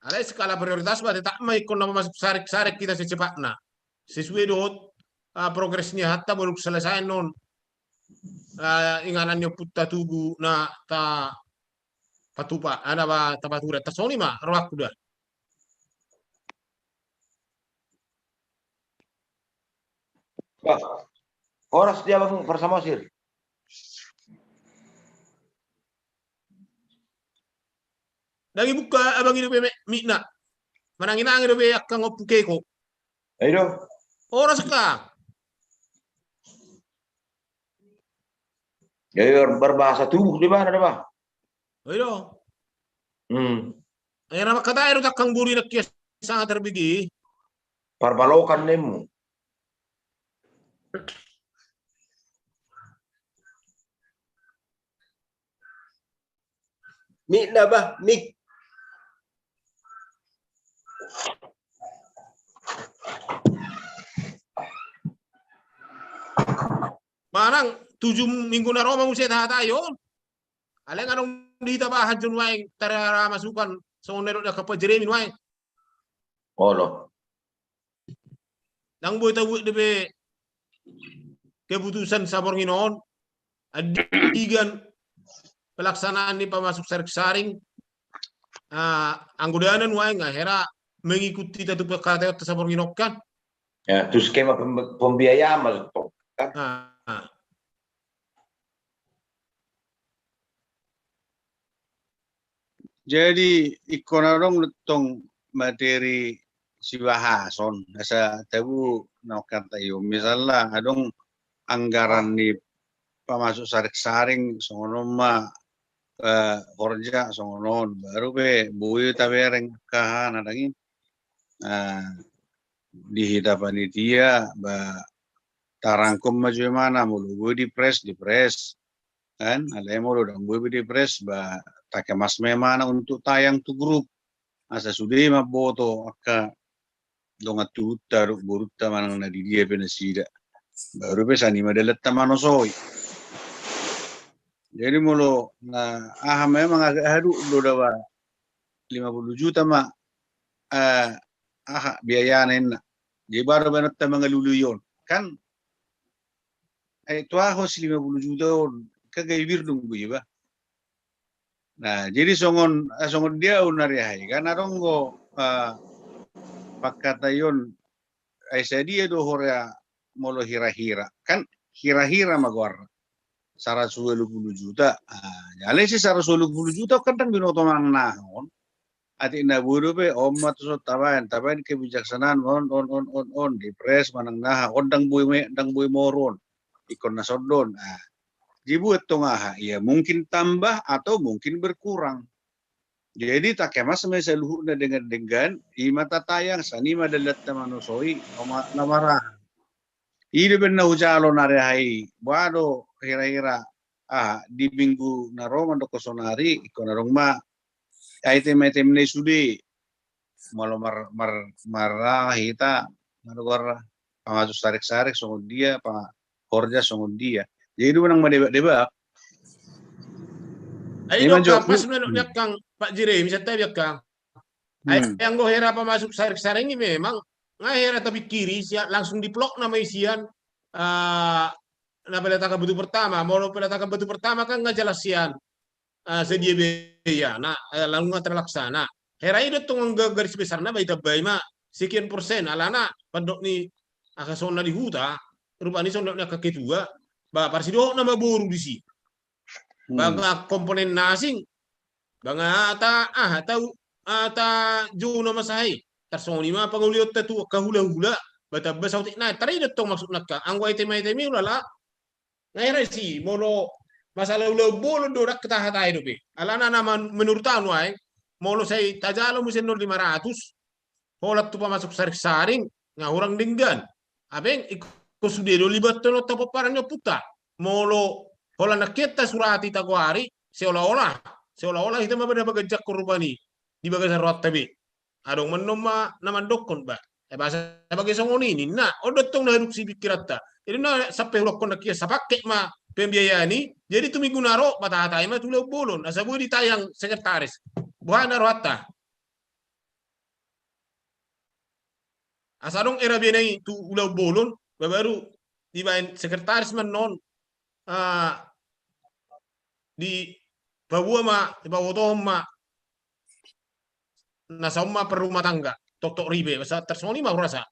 Alai skala prioritas ba tetap ma ingkon na pamasuk sarik-sarik hita secepatna. Sesuai dohot, ah, progres ni hata baru selesai non, ah, inganan ni ompunta tugu na tapatupa, ah, na ba tapatupa. Tarsongon i ma rohangku da. Bah, horas dia Bang Parsamosir. Ndang dibuka abang i dope mikna. Manangi-nangi dope angka ngompu keko. Ai do. Horas ka. Jadi ber-, berbahasa tubuh di mana da bah? Ai do. Hmm. Ai na mangkatai do tangkang buri na kias sangat terbigi. Parbalokan nemu. Mik na bah, mik. Manang tujuh minggu na ro ma muse tahatai on. Alai nga adong di hita bahan jo nuaeng tara masukan songon na didok ni angka Pak Jeremy nuaeng. Olo. Ndang boi tabuat dope keputusan saborngin on, andigan pelaksanaan ni pamasuk saring-saring, ah, anggo dana nuaeng nga hera mengikuti tatu pengkataion saborngin on kan. Ya, tu skema pem-, pembiayaan maksud kan. Ah. Jadi ingkon adong do tong materi sibahason, asa tabo na mangkatai on. Misalna adong anggaran ni pamasuk saring-saring, songon on ma, eh, horja, songon on. Baru pe boi tabereng angka aha na dang i. Ah, di hita panitia, ba, tarangkum ma jo imana, molo boi di press, di press. Kan, alai molo ndang boi be di press, ba, takemas ma imana untuk tayang tu grup. Asa sude mamboto angka dongan tubuta dohot borunta manang na di dia pe nasida. Baru pe sani ma dalanta manosoi. Jadi molo na aha memang agak haduk do da ba lima puluh juta ma, eh, aha biayana inna. Jadi baru baenonta mangalului on. Kan, eh, tu aha si lima puluh juta on, kan gabe bir dung be iba. Nah, jadi songon, eh, songon dia unari ahai kan adong do, eh, pangkataion, eh, sadia do hora molo hira-hira. Kan hira-hira ma goarna. Saratus ualu pulu juta. Ah, jala ise saratus ualu pulu juta kan ndang binoto manang naha on. Atik na boi dope, on ma tuson tabaen, tabaen kebijaksanaan, on, on, on, on, on, di pres manang naha, on ndang boi me, ndang boi moru on. Ingkon na sondon. Ah. Dibuat tong aha, ya mungkin tambah atau mungkin berkurang. Jadi takemas ma i saluhutna denggan-denggan, ima tatayang, sian i ma dalanta manosoi, na maraha. I do umbahen na hujalo nari aha i, boha do hira-hira, aha, di minggu na ro mandokkon sonari, ingkon adong ma item-item na i sude, molo mar, mar, mar, aha hita, molo goarna, pamasuk sarek-sarek songon dia, pa, horja songon dia. Jadi do manang madebak-debak. Ai ima do jo, pas menurut dia kang Pak Jire, misalnya dia kang. Ai anggo hera pamasuk sarek-sarek i memang, nga hera tapikiri, sia langsung di plok nama isian, ah, na peletakan batu pertama, molo peletakan batu pertama kan nga jelas sian, ah, sedia biaya, na, eh, lalu nga terlaksana. Hera i do tong anggo garis besarna, ba itambai ma sekian persen, alana pandok ni angka songon na di huta, rupani songon na angka ketua, ba parsidohot nama boru disi. Hmm. Ba nga komponen na asing, ba nga ta, aha, ta, ah, ta jou nama sahe. Tarsongon i ma pangolionta tu angka hula-hula, ba tamba saotik na, taida tong maksudna kang, anggo item-item i ulala, nga hera i, molo masalah ulaon bolon do ndang tahatai dope. Alana na man, menurut au nuaeng, molo sai tajalo muse annon lima ratus, holan tu pamasuk sarek-sarek, nga hurang denggan. Hape ingkon sude do libathon pomparan ni ompunta. Molo holan nangkin tasurati tagoari, seolah-olah, seolah-olah hita ma na paganjangkon rupani di bagasan rohanta be. Adong ma annon ma na mandokkon ba. Eh, boasa bage songon i ninna, on do tong na hadungsi pikiranta. Jadi na sampe hudokkon nangkin sapaket ma pembiayaan i, jadi tu minggu na ro, patahatai ma tu ulaon bolon, asa boi ditayang sekretaris. Boha na rohanta. Asa adong era bena i tu ulaon bolon, ba baru dibaen sekretaris ma annon, ah, dipaboa ma, dipabotohon ma, na saon ma perrumah tangga, toktok ripe, boasa tarsongon i ma hurasa.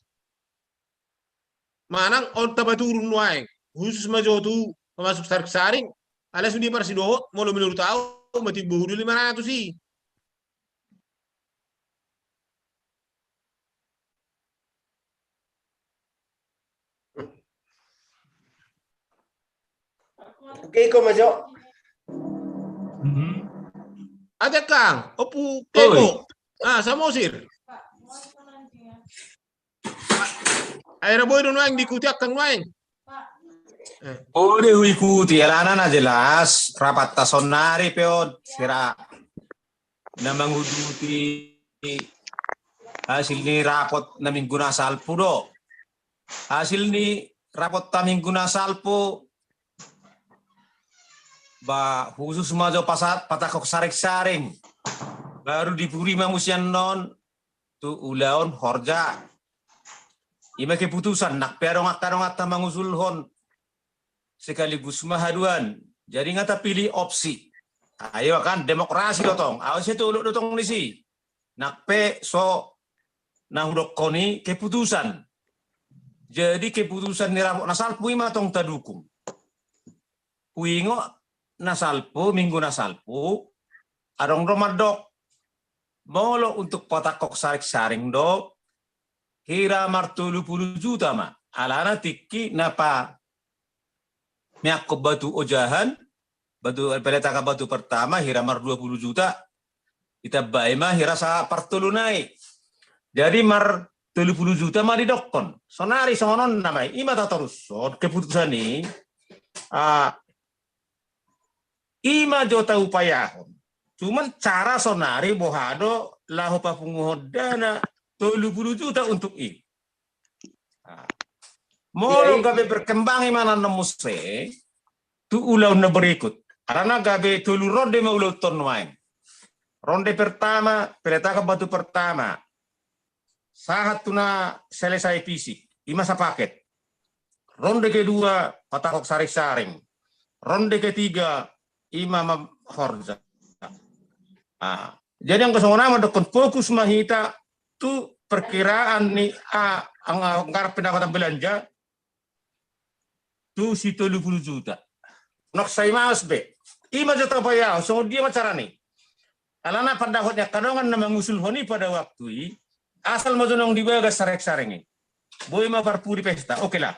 Manang on tapaturun nuaeng, khusus ma jo tu pamasuk sarek-sarek, alai sude parsidohot, molo menurut au, matimbo hudu lima ratus i. Oke, iko ma jo. Mhm. Ate kang, ompu Keko. Ah, Samosir. Ai ra boi do nuaeng diikuti angkang nuaeng. Eh. Boi do huikuti, alana na jelas rapatta sonari pe on, sira na manguduti hasil ni rapot na minggu na salpu do. Hasil ni rapot na minggu na salpu, ba khusus ma jo pasat, patangkok sarek-sarek. Baru dipuri ma muse annon tu ulaon horja. Ima keputusan, nang pe adong angka adong angka mangusulhon sekaligus ma haduan. Jadi nga tapilih opsi. Ayo kan, demokrasi do tong. Au sai tolop do tong disi. Nang pe so na hudokkon i keputusan. Jadi keputusan ni rapot na salpu ima tong tadukung. Huingot na salpu, minggu na salpu, adong do mandok, molo untuk patangkok sarek-sarek do, hira martolu pulu juta ma. Alana tingki na pa meakkon batu ojahan, batu, peletakan batu pertama, hira mardua pulu juta, ditambai ma hira sapartoluna i. Jadi martolu pulu juta ma didokkon. Sonari songon on nama i, ima tatorushon keputusan i. Ah, ima jo taupayahon. Cuman cara sonari boha do laho papunguhon dana tolu pulu juta untuk i. Nah, molo gabe berkembang ima annon muse tu ulaon na berikut. Alana gabe tolu ronde ma ulaonta nuaeng. Ronde pertama, peletakan batu pertama. Sahat tu na selesai fisik, ima sapaket. Ronde kedua, patangkok sarek-sarek. Ronde ketiga, ima ma horja. Ah, jadi anggo songon i ma dokkon, fokus ma hita tu perkiraan ni, ah, anggaran pendapatan belanja, tu si tolu pulu juta. Nunga sai maos be. I ma jo tapaihut songon dia ma carana i. Alana pandapot ni angka dongan na mangusulhon i pada waktu i, asal ma jo naung di bagas sareng-sareng i. Boi ma parpudi pesta, oke lah.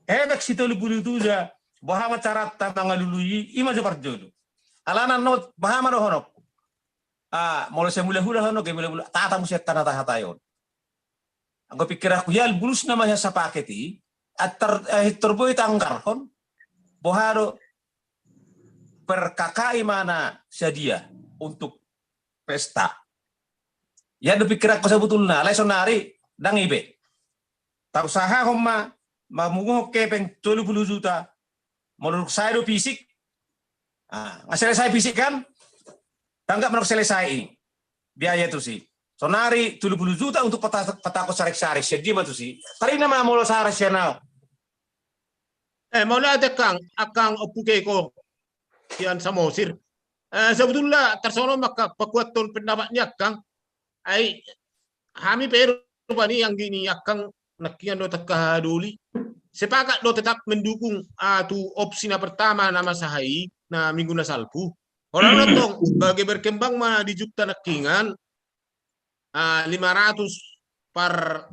Efek si tolu pulu juta, boha ma caranta mangalului i, i ma jo parjolo. Alana nunga, boha ma dohononku. Ah, molo sai mula-mula hona, gabe mula-mula tata muse angka na tahatai on. Anggo pikiranku, hian bulusna ma hian sapaket i, antar, eh, tor boi tanggarhon, boha do per K K i ma na sadia untuk pesta. Hian do pikiranku sabutulna, alai sonari, ndang i be. Tausahahon ma, mamunguhon hepeng tolu pulu juta, molo dung sae do fisik, ah, nga selesai fisik kan? Tanggap ma dung selesai i. Biaya tusi. Sonari tolu pulu juta untuk peta-, petangko sareng-sareng, sadia ma tusi. Tarida ma molo saras sian au. Eh, mauliate angkang, angkang Ompu Keko, sian Samosir. Eh, sebetulna tarsongon on ma angkang pakuathon pendapat ni angkang. Ai, hami pe rupani anggi ni angkang nangkiningan dohot angka hahadoli sepakat do tetap mendukung, ah, tu opsi na pertama na masa i, na minggu na salpu. Holan on tong, bage berkembang ma di jutta nangkiningan, ah, lima ratus per,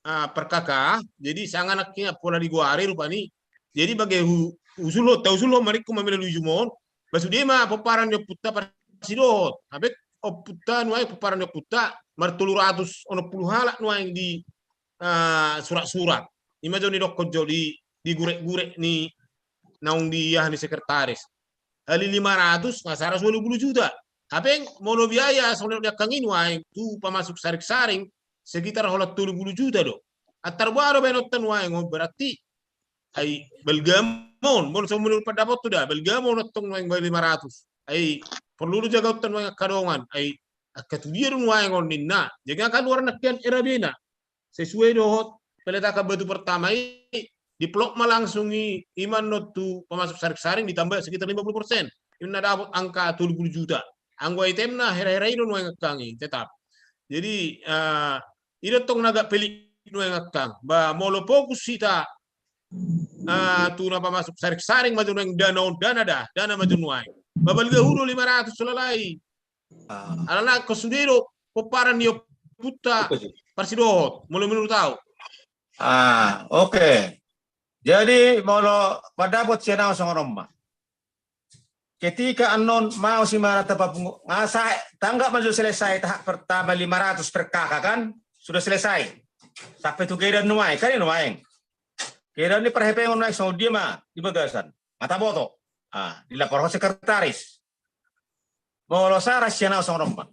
ah, per K K, jadi sanga nangkiningan pola digoari rupani. Jadi bage hu-, usulhon, tausulhon ma ningku ma melalui Zoom on, ba sude ma pomparan ni ompunta parsidohot. Hape ompunta nuaeng pomparan ni ompunta martolu ratus onom pulu halak nuaeng di, ah, surat-surat. I ma jo nidokkon jo di, di gurek-gurek ni naung di aha ni sekretaris. Hali lima ratus, nga saratus ualu pulu juta. Hape molo biaya songon nidok ni angkang i nuaeng tu pamasuk sareng-sareng sekitar holan tolu pulu juta do. Antar boha do baenonta nuaeng on berarti. Ai balga ma on, molo songon menurut pendapothu da, balga ma on antong nuaeng baen lima ratus. Ai porlu do jagaonta nuaeng angka dongan. Ai angka tu dia do nuaeng on ninna. Jadi angka luar nangkiningan R A B na. Sesuai dohot peletakan batu pertama i, diplok ma langsung i, i ma annon tu pamasuk sareng-sareng ditambah sekitar lima puluh persen. I ma na dapot angka tolu pulu juta. Anggo itemna hera-hera i do nuaeng angkang i, tetap. Jadi, eh, i do antong na agak pelik nuaeng angkang. Ba molo fokus hita, eh, tu na pamasuk sareng-sareng ma jo nuaeng dana on, dana da, dana ma jo nuaeng. Ba balga hudo lima ratus so lalai. Ah. Alana angka sude do pomparan ni ompunta. Oke, sih. Parsidohot, molo menurut au. Ah, oke. Jadi molo pandapot sian au songon on ma. Ketika annon mau si mana tapapungu, nga sae, tanggap ma jo selesai tahap pertama lima ratus per K K kan, sudah selesai. Sampai tu keadaan nuaeng, kan i nuaeng. Keadaan ni parhepengon nuaeng songon dia ma di bagasan. Nga taboto. Ah, dilaporhon sekretaris. Molo saras sian au songon on ma.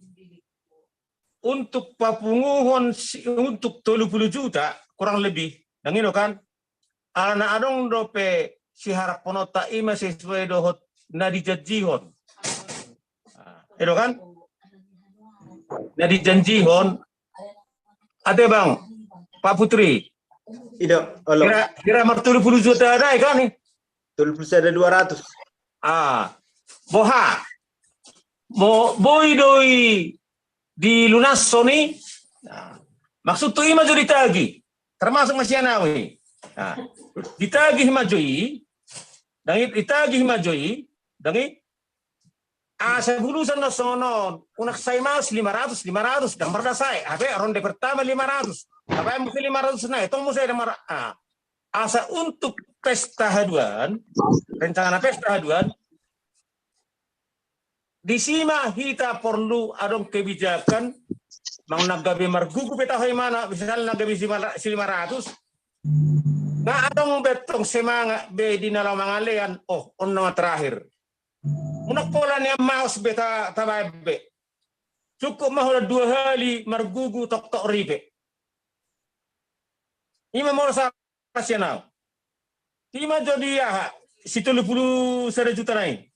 Untuk papunguhon si-, untuk tolu pulu juta kurang lebih. Ndang i do kan? Alana adong dope siharapkononta i ma sesuai dohot na dijanjihon. Ah, i do kan? Na dijanjihon. Ate bang, Pak Putri. I do, olo. Kira, kira martolu pulu juta da i kan i? Tolu pulu sada dua ratus. Ah, boha. Mo, boi do i dilunashon i. Ah, maksudhu i ma jo ditagih. Termasuk ma sian au i. Ah, ditagih ma jo i. Ndang i, ditagih ma jo i. Ndang i. Asa bulusan na songon on, unang sai maos lima ratus, lima ratus, ndang mardasae. Hape ronde pertama lima ratus. Hape muse lima ratus nai, tong muse ndang mar-, ah. Asa untuk pesta haduan, rencana pesta haduan, disi ma hita porlu adong kebijakan, manang na gabe margugu pe tahe i ma na, misalna gabe si lima ratus, nga adong be tong semangat be di na laho mangalean, oh, on na terakhir. Unang pola nian maos be ta-, tabaen be. Cukup ma holan dua hali margugu toktok ripe. I ma molo saras sian au. I ma jo di aha, si tolu pulu sada juta nai.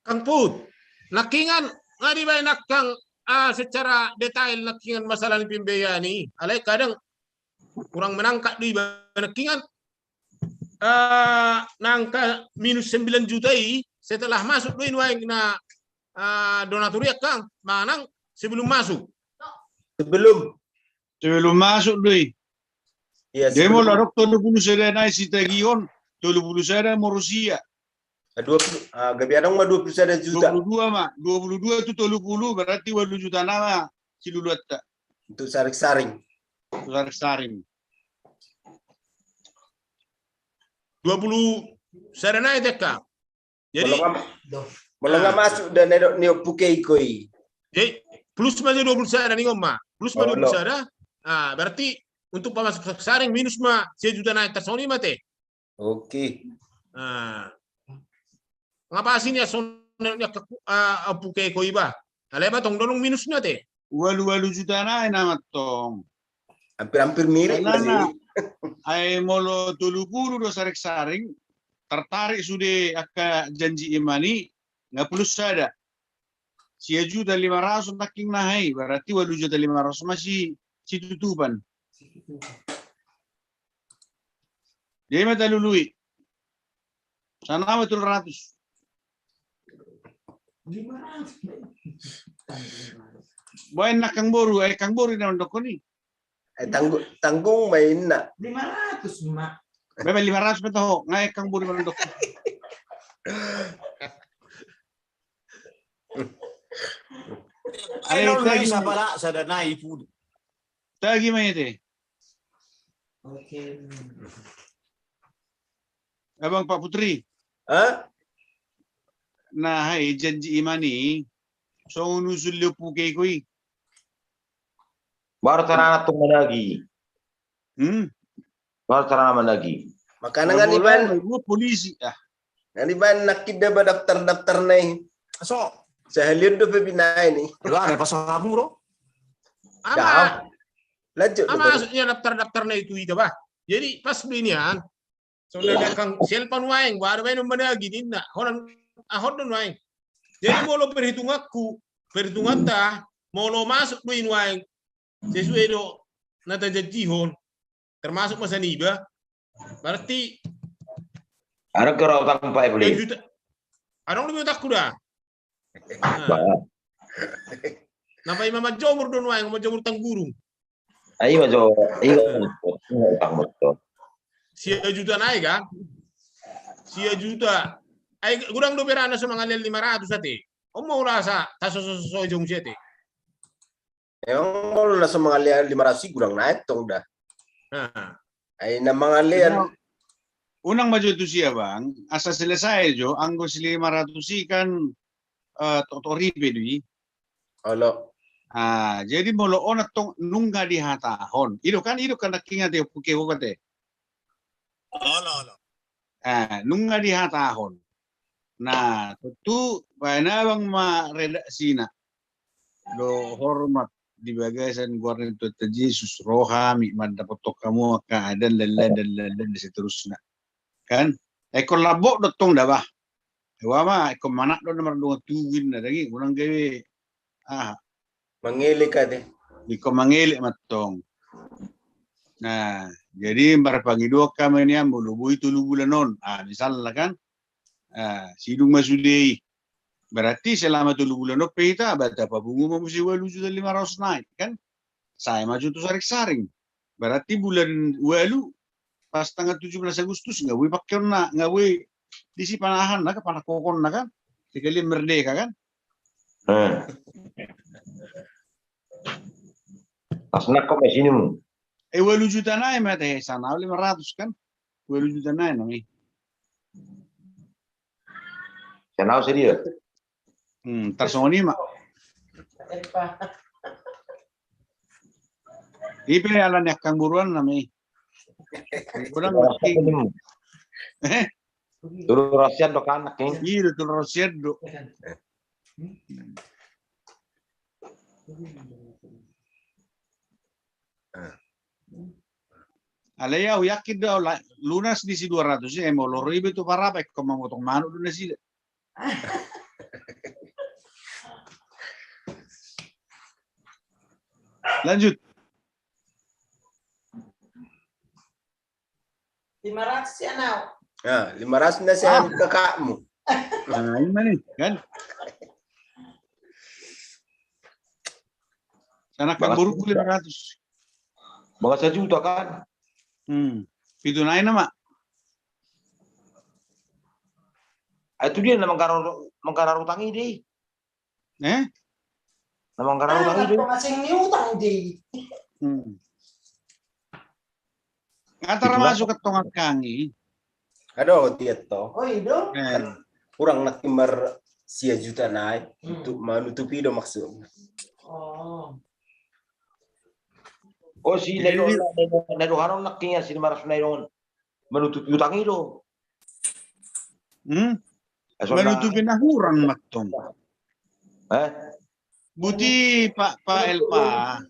Kang Put, nangkiningan nga dibaen angkang, ah, secara detail nangkiningan masalah ni pembiayaan i. Alai kadang kurang menangkap do iba nangkiningan. Eh, na angka minus sembilan juta i, setelah masuk do i nuaeng na, eh, donatur i angkang, manang sebelum masuk? Sebelum. Sebelum masuk do i. Iya, dia mau sebelum ladok tolu pulu sada nai sitagihon, tolu pulu sada molo sia. Ah, dua puluh, ah, gabe adong ma dua puluh sada juta. Dua puluh dua ma, dua puluh dua tu tolu pulu, berarti walu juta nama siluluanta. Untuk saring-saring. Untuk saring-saring. Dua puluh sada nai teka. Jadi, molo nga, molo nga masuk da na didok ni Ompu Keiko i. Jadi, plus ma jo dua puluh sada ni ngomma. Plus ma dua puluh sada. Ah, berarti untuk pamasuk saring minus ma sia juta nai, tarsongon i ma te. Oke. Ah. Nga pas i ni songon ni angka, ah, Ompu Keiko i ba. Alai ba tong do adong minusna te. Walu-walu juta nai nama tong. Hampir-hampir mirip. Ai molo tolu pulu do saring-saring, tartarik sude angka janji imani, nga plus sada. Sia juta lima ratus nangkin na i, berarti walu juta lima ratus ma si, situtupan. Dia ma talului. Sana ma tolu ratus. Boan na angkang boru, eh, angkang boru na mandokkon i. Eh, tanggung, tanggung ma inna. Lima ratus ma. Bebe lima ratus ma taho, nga angkang boru mandokkon. Ai, tagi. Sapala sada nai pulu. Tagi ma i te. Oke. Abang Pak Putri. Hah? Na i janji imani, songon usul ni Ompu Keiko i. Baru carana tu managi. Hmm? Baru carana managi. Makana nga nibaen polisi, ah. Nga nibaen nangkin da ba daftar-daftar nai. So. Sahali on dope binaen i. Dua ada pasal kamu do. Ama. Lanjut. Ama, maksudnya daftar-daftar nai tu ita ba. Jadi pas binian. Songon na didok angka sialpan nuaeng, baru baen managi ninna. Holan, ah, holan nuaeng. Jadi molo perhitunganku, perhitunganta, molo masuk do i nuaeng sesuai do na tajanjihon, termasuk masa niba, berarti adong do di otakku da. Na paima manjomur do nuaeng, manjomur tanggurung. Ai manjomur, sia juta nai kan? Sia juta. Ai godang do berana so mangalean lima ratus ate. On ma ula sa tasososo jong sia te. Emang molo na so mangalean lima ratus i godang nai tong da. Ai na mangalean. Unang ma jo tu sia bang, asa selesai jo, anggo si lima ratus i kan, eh, toktor i pe do i. Olo. Ah, jadi molo on tong nunga dihatahon. I do kan, i do kan nangkin ate Ompu Keiko ate. Olo, olo. Ah, nunga dihatahon. Nah, tentu baen abang ma redaksina. Dohot hormat di bagasan goar ni Tuhanta Jesus, ro hami mandapothon hamu angka adat, dan lain-lain, dan lain-lain, dan seterusna. Kan? Ingkon lambok do tong da bah. Ua ma, ingkon manat do na mardongan tubu inna, dang i, unang gabe. Aha. Mangelek ate. Ingkon mangelek ma tong. Nah, jadi marpangidoan hami nian molo boi tolu bulan on. Ah, misalna kan. Ah, sidung ma sude i. Berarti selama tolu bulan on pe hita, ba tapapungu ma muse walu juta lima ratus nai, kan? Sae ma jo tu saring-saring. Berarti bulan walu, pas tanggal tujuh belas Agustus, nga boi pakeonna, nga boi disi panahan na, panangkokonna kan? Sekalian merdeka kan? Eh. Pas nangkok ma sinum. Eh, walu juta nai ma te, sana lima ratus kan? Walu juta nai nama i. Sana sadia. Hmm, tarsongon i ma. I pe ala ni angkang boruan nama i. Godang nangkin. Eh? Tolu ratus an do kan nangkin. Iya, tolu ratus an do. Alai au yakin do, lunas di si dua ratus i, eh, molo ro iba tu Parapa, ingkon mamotong manuk do nasida. Lanjut. Lima ratus ya nau. Ya, lima ratus na sian kakakmu. Nah, ini nih, kan? Sana kan buruk lima ratus. Mangasa juta kan? Hmm. Pitu nai nama. Itu dia na manggarar, manggarar utang i dei. Eh? Na manggarar utang i dei. Masing ni utang dei. Hmm. Nga tarmasuk antong angka i. Adong tiap to. Oh, i do. Kan kurang nangkin mar sia juta nai untuk manutupi do maksudna. Oh. Oh, si na do, na do hanon nangkin si lima ratus nai do. Manutupi utang i do. Hmm? Manutupi na hurang ma antong. Eh? Boti Pak, Pak Elpa.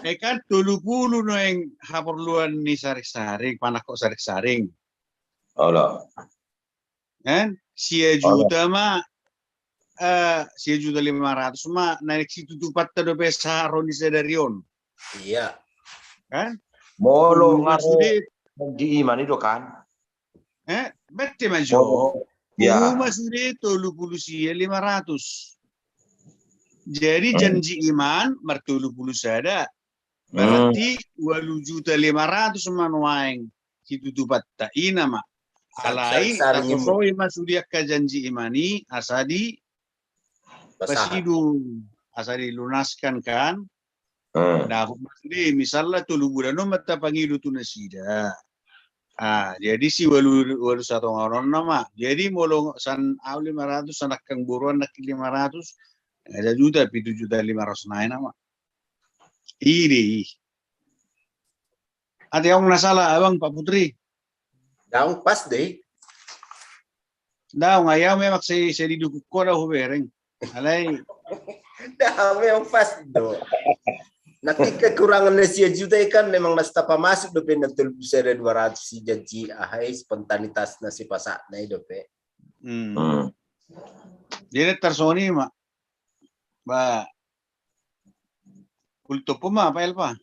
Eh, kan tolu pulu nuaeng haporluan ni saring-saring, panangkok saring-saring. Olo. Kan? Sia juta ma, eh, sia juta lima ratus ma naeng situtupatta dope sahat ro ni sadari on. Iya. Kan? Molo nga sude di iman i do kan? Eh, bete ma jo. Pungu ma sude tolu pulu sia lima ratus. Jadi janji iman mar tolu pulu sada. Berarti ualu juta lima ratus ma nuaeng situtupatta i nama. Alai tasosoi ma sude angka janji iman i asa di pasidung, asa dilunaskan kan. Dapot ma sude misalna tolu bulan on ma tapangido tu nasida. Ah, jadi si ualu, ualu satonga on nama. Jadi molo sian au lima ratus, sian angkang boru nangkin lima ratus, sajuta pitu juta lima ratus nai nama. I dei. Ate adong na sala abang Pak Putri? Daong, pas dei. Daong, ai au memang sai, sai didukung ho do hubereng. Alai. Daong, memang pas do. Nangkin kekurangan na sia juta i kan memang na so tapamasuk dope na tolu pulu sada dua ratus i, janji aha i, spontanitas na sipasahat na i dope. Hmm. Jadi tarsongon i ma. Ba. Kultup ma Pak Elpa.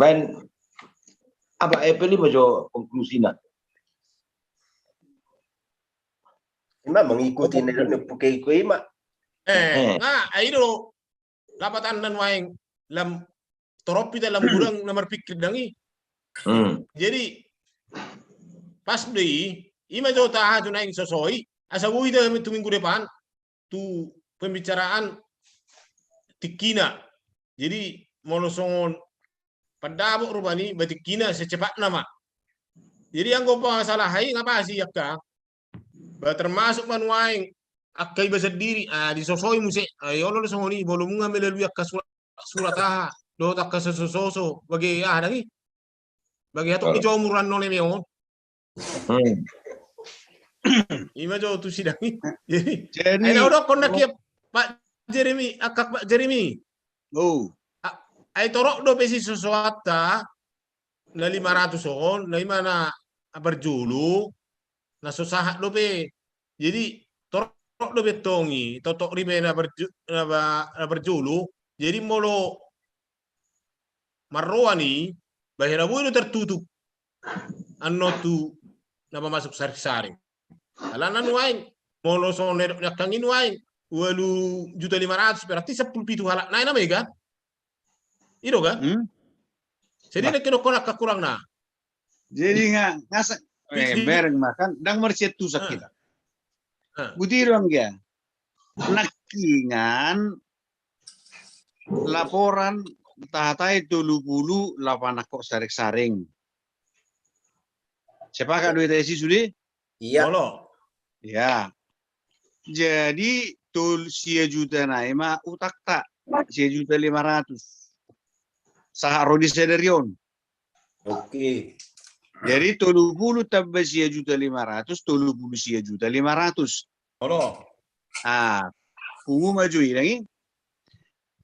Baen apa, eh, P lima jo konklusina. Ima mengikuti na nipungke i ma. Eh, nga ai do lapatanna nuaeng lam torop hita lam godang na marpingkir dang i. Jadi pas do i, ima jo taha tu naeng sosoi asa boi hita tu minggu depan tu pembicaraan tingkina. Jadi molo songon pandapot rupani ba tingkina secepatna ma. Jadi anggo pasalah i nga pas i angka ba termasuk ma nuaeng angka iba sandiri, ah, disosoi muse, ah, olo do songon i, molo nunga melalui angka surat, surat aha dohot angka sosososo bage aha dang i, bage hatop ni jomur annon eme on. Ima jo tu sidang i. Jadi ai na hudokkon nangkin Pak Jeremy, angka Pak Jeremy. Ai torop dope sisosoanta na lima ratus on, na ima na parjolo, na so sahat dope. Jadi torop dope antong i, totok ripe na parjolo. Jadi molo marroan i, ba hira boi do tertutup annon tu na pamasuk saring-saring. Alana nuaeng molo songon na didok ni angkang i nuaeng ualu juta lima ratus, berarti sampulu pitu halak nai nama i kan? I do kan? Jadi na kedokkon angka kurangna. Jadi nga, nga sa, eh, bereng ma kan dang marsiantusan hita. Boti do anggia. Nangkiningan laporan tahatai tolu pulu lapan angkok saring-saring. Sepakat do hita i sude? Iya. Olo. Ya. Jadi tolu sia juta nai ma utangta, sia juta lima ratus. Sahat ro di sadari on. Oke. Jadi tolu pulu tamba sia juta lima ratus, tolu pulu sia juta lima ratus. Olo. Ah, pungu ma jo i dang i.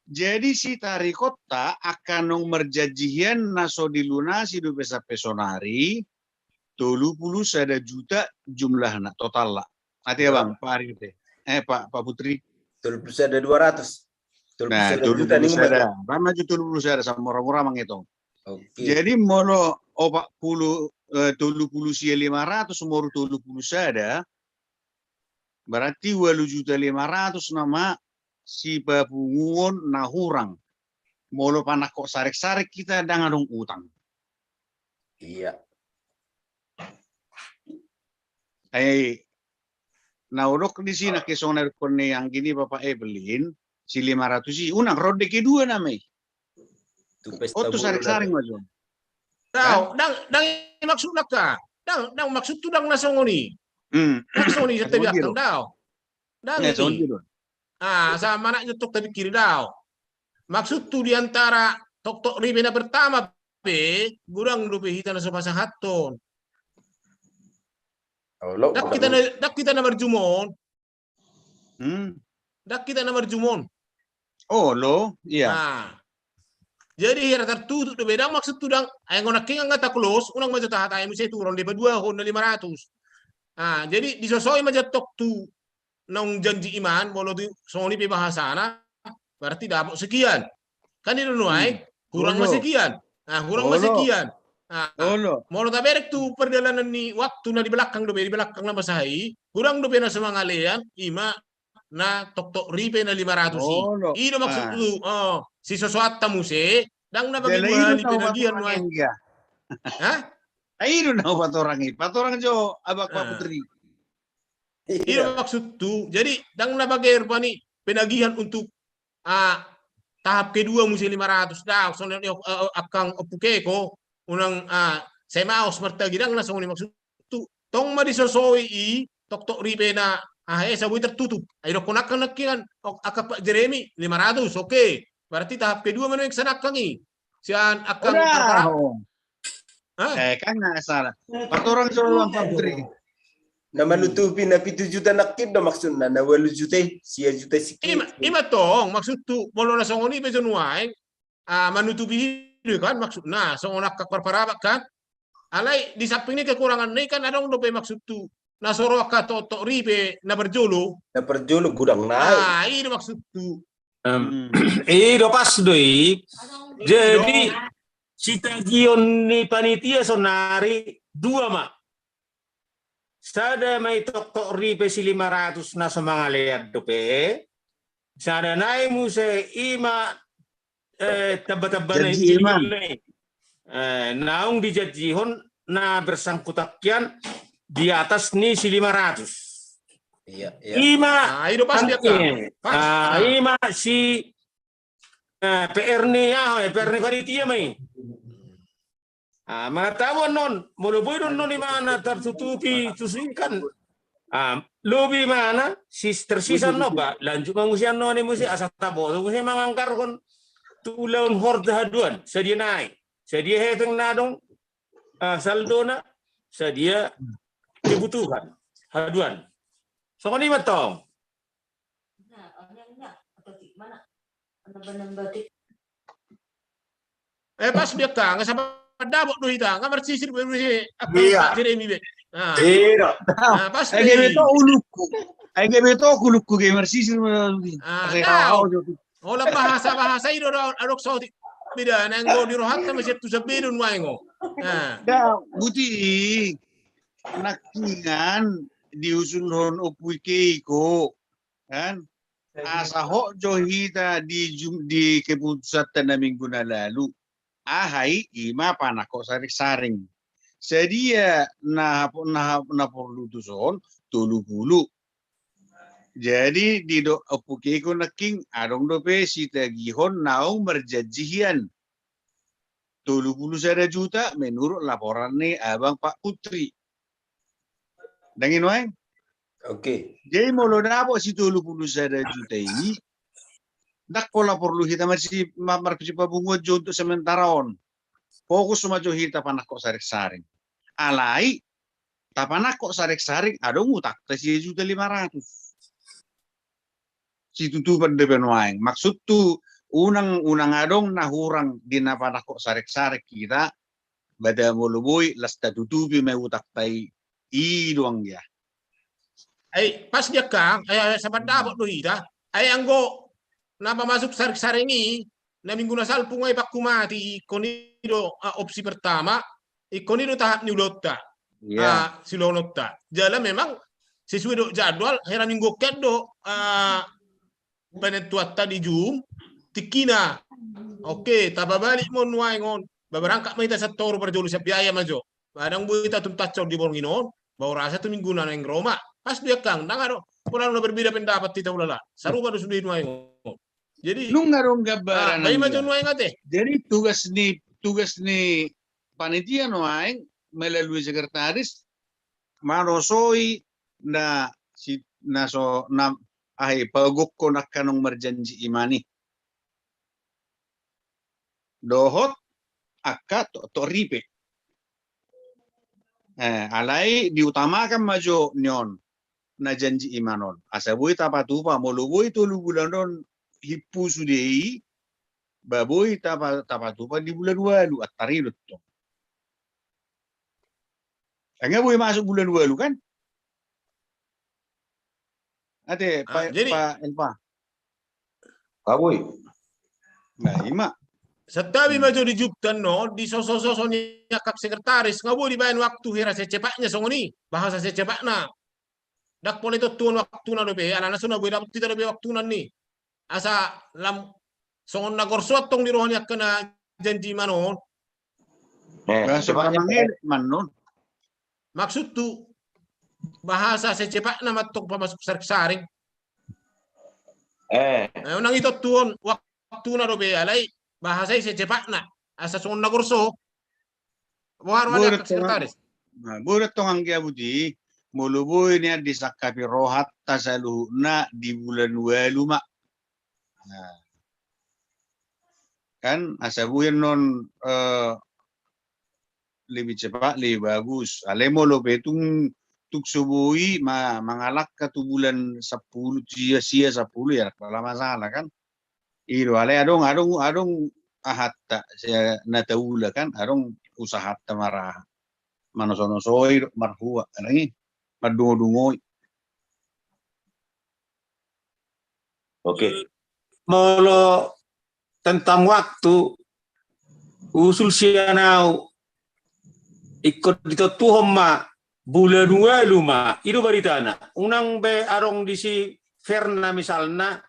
Jadi sitarikotta angka naung marjanji hian na so dilunasi dope sampe sonari tolu pulu sada juta jumlahna totalna. Ate abang, Pak Arif, eh, Pak, Pak Putri. Tolu pulu sada dua ratus. Nah, tolu pulu sada. Ro ma jo tolu pulu sada, samora-mora mangetong. Oke. Jadi molo opat pulu, eh, tolu pulu sia lima ratus moru tolu pulu sada, Berarti ualu juta lima ratus nama sipapunguon na hurang. Molo panangkok sarek-sarek hita ndang adong utang. Iya. Ai na hudok di sini, ke songon na didokkon ni anggi ni Bapak Evelyn, si lima ratus i unang ronde kedua nama i. Tu pesta bola. Oto sarek-sarek ma jo. Dao, ndang, ndang maksudna ka. Ndang, ndang maksudhu ndang na songon i. Hmm. Ndang songon i, songon i do. Dao. Ndang i. Ah, sama anak nyetok tapi kiri dao. Maksudhu di antara toktok ripe na pertama pe, godang dope hita na so pasahathon. Ndang hita na, ndang hita na marjumon. Hmm. Ndang hita na marjumon. Olo, iya. Nah. Jadi hira tartutup dope, ndang maksudhu ndang, ai anggo nangkin nga ta close, unang ma jo tahatai muse tu ronde paduahon na lima ratus. Nah, jadi disosoi ma jo antong tu naung janji i, molo tu songon i pe bahasana, berarti dapot sekian. Kan i do nuaeng, hurang ma sekian. Nah, hurang ma sekian. Nah, molo taberek tu pardalanan ni waktu na di belakang dope, di belakang na masa i, hurang dope na so mangalean, ima na toktok ripe na lima ratus i. I do maksudhu, oh, sisosoanta muse, ndang na bagi dua hali penagihan nuaeng. Ha? Ai i do na patorang i, patorang jo abang Pak Putri. I do maksudhu. Jadi ndang na bagi rupani penagihan untuk, ah, tahap kedua muse lima ratus. Dao, songon i, eh, angka ompu keko, unang, ah, sai maos martagi, ndang na songon i maksudhu. Tong ma disosoi i toktok ripe na, ah, eh, saboi tartutup. Ai dokkon angka nangkin, oh, angka Pak Jeremy, lima ratus, oke. Berarti tahap kedua ma nuaeng sian angka i. Sian angka. Hah? Eh, kan na salah. Patorang jo abang Pak Putri. Na manutupi na pitu juta nangkin do maksudna, na ualu juta i, sia juta sekian. Ima, ima tong, maksudhu, molo na songon i pe jo nuaeng, ah, manutupi i do kan, maksudna, songon angka parparabat kan. Alai di samping ni kekurangan na i kan adong dope maksudhu na so ro angka toktok ripe na parjolo. Na parjolo godang nai. Ah, i do maksudhu. Em, i do, pas do i. Jadi sitagion ni panitia sonari dua ma. Sada ma i toktok ripe si lima ratus na so mangalean dope. Sada nai muse ima, eh, tamba-tamba nai. Eh, naung dijanjihon na bersangkutan kian di atas ni si lima ratus. Iya, iya. Ima, ah, i do pas dia, kan? Ah, ima si, eh, P R ni, ah, P R ni panitia ma i. Ah, mangatahuon non, molo boi do non imana tartutupi tusi kan. Ah, lobi imana, sis tersisa no ba, lanjut mangusian no ni muse, asa taboto muse mangangkarhon tu ulaon horta haduan, sadia nai, sadia hepeng na adong, ah, saldona, sadia kebutuhan haduan. Songon i ma tong. Eh, pas dia ka, nga sabar dapot do hita, nga marsisir be, be, apa, iya. Jeremy be. Nah. Iya. Nah, pas ai gabe to ulukku. Ai gabe to ulukku, gabe marsisir. Ah, tahu. Ola bahasa-bahasa i do, do, adong saotik. Beda, nang go di rohanta masih tu sabedo nuaeng o. Nah. Da, buti. Nangkiningan diusulhon Ompu Keiko, kan? Asa hot jo hita di jum-, di keputusanta na minggu na lalu. Aha i, ima panangkok sarek-sarek. Sadia na, na, na porlu tuson, tolu pulu. Jadi, didok Ompu Keiko nangkin, adong dope sitagihon naung marjanji hian. Tolu pulu sada juta menurut laporan ni abang Pak Putri. Ndang i nuaeng? Oke. Jadi molo dapot si tolu pulu sada juta i, ndang pola porlu hita marsi-, ma-, marsipapunguan jo untuk sementara on. Fokus ma jo hita panangkok sarek-sarek. Alai, tapanangkok sarek-sarek, adong utangta sia juta lima ratus. Situtupan dope nuaeng. Maksudhu, unang, unang adong na hurang di na panangkok sarek-sarek hita, bada molo boi, las tatutupi ma utangta i, i do anggia. Ai, pas dia ka, ai, ai, sabar dapot do hita. Ai, anggo na pamasuk sarek-sarek i, na minggu na salpu nga i paku mati, ingkon i do, ah, opsi pertama, ingkon i do tahap ni ulaonta. Iya. Ah, siulaonta. Jala memang sesuai do jadwal, hera minggu on do, ah, penentuanta di Zoom, tingkina. Oke, tapabalik ma on nuaeng on. Ba berangkat ma hita sian toru parjolo sian biaya ma jo. Ba ndang boi tatuntas on di borngin on, ba urasa tu minggu na naeng ro ma. Pas do i angka, ndang adong. Pola na berbeda pendapat hita ulala. Sarupa do sude nuaeng on. Jadi, nunga adong gambaran, ah, ba i ma jo nuaeng ate. Jadi tugas ni, tugas ni panitia nuaeng melalui sekretaris manosoi na si, na so, na, ahe, pagokkon angka naung marjanji iman i. Dohot angka toktok ripe. Eh, alai diutamakan ma jo nion na janji iman on. Asa boi tapatupa, molo boi tolu bulan on himpu sude i, ba boi tapa-, tapatupa di bulan ualu, antar i do tong. Nga boi masuk bulan ualu kan? Ate, ah, pa, jadi, pa, Elpa. Nga boi. Nah, i ma. Santabi ma jo di Zoom-ta on, di sosososo ni angka sekretaris, nga boi dibaen waktu hira secepatnya songon i, bahasa secepatna. Ndang pola ditontuhon waktuna dope, alana so na boi dapot hita dope waktuna ni. Asa lam songon na gorso antong di roha ni angka na janji iman on. Eh, bahasa secepatnya, mangelek ma on. Maksudhu bahasa secepatna ma antong pamasuk saringsaring. Eh. Eh, unang ditontuhon waktuna dope, alai bahasa i secepatna. Asa songon na gorso. Boha roha ni angka sekretaris? Nah, boi do tong anggia buti, molo boi nian disangkapi rohanta saluhutna di bulan ualu ma. Nah. Kan, asa boi annon, eh, lebih cepat, lebih bagus. Alai molo pe tung, tung so boi ma, mangalangka tu bulan sampulu, sia, sia sampulu ya, ndang pola masalah kan. I do, alai adong, adong, adong ahanta, sia na taula kan, adong usahanta mara-, manosonosoi do, marhua, kan i, mardungodungoi. Oke. Molo tentang waktu, usul sian au, ingkon ditontuhon ma bulan ualu ma, i do baritana. Unang be adong disi Ferna misalna,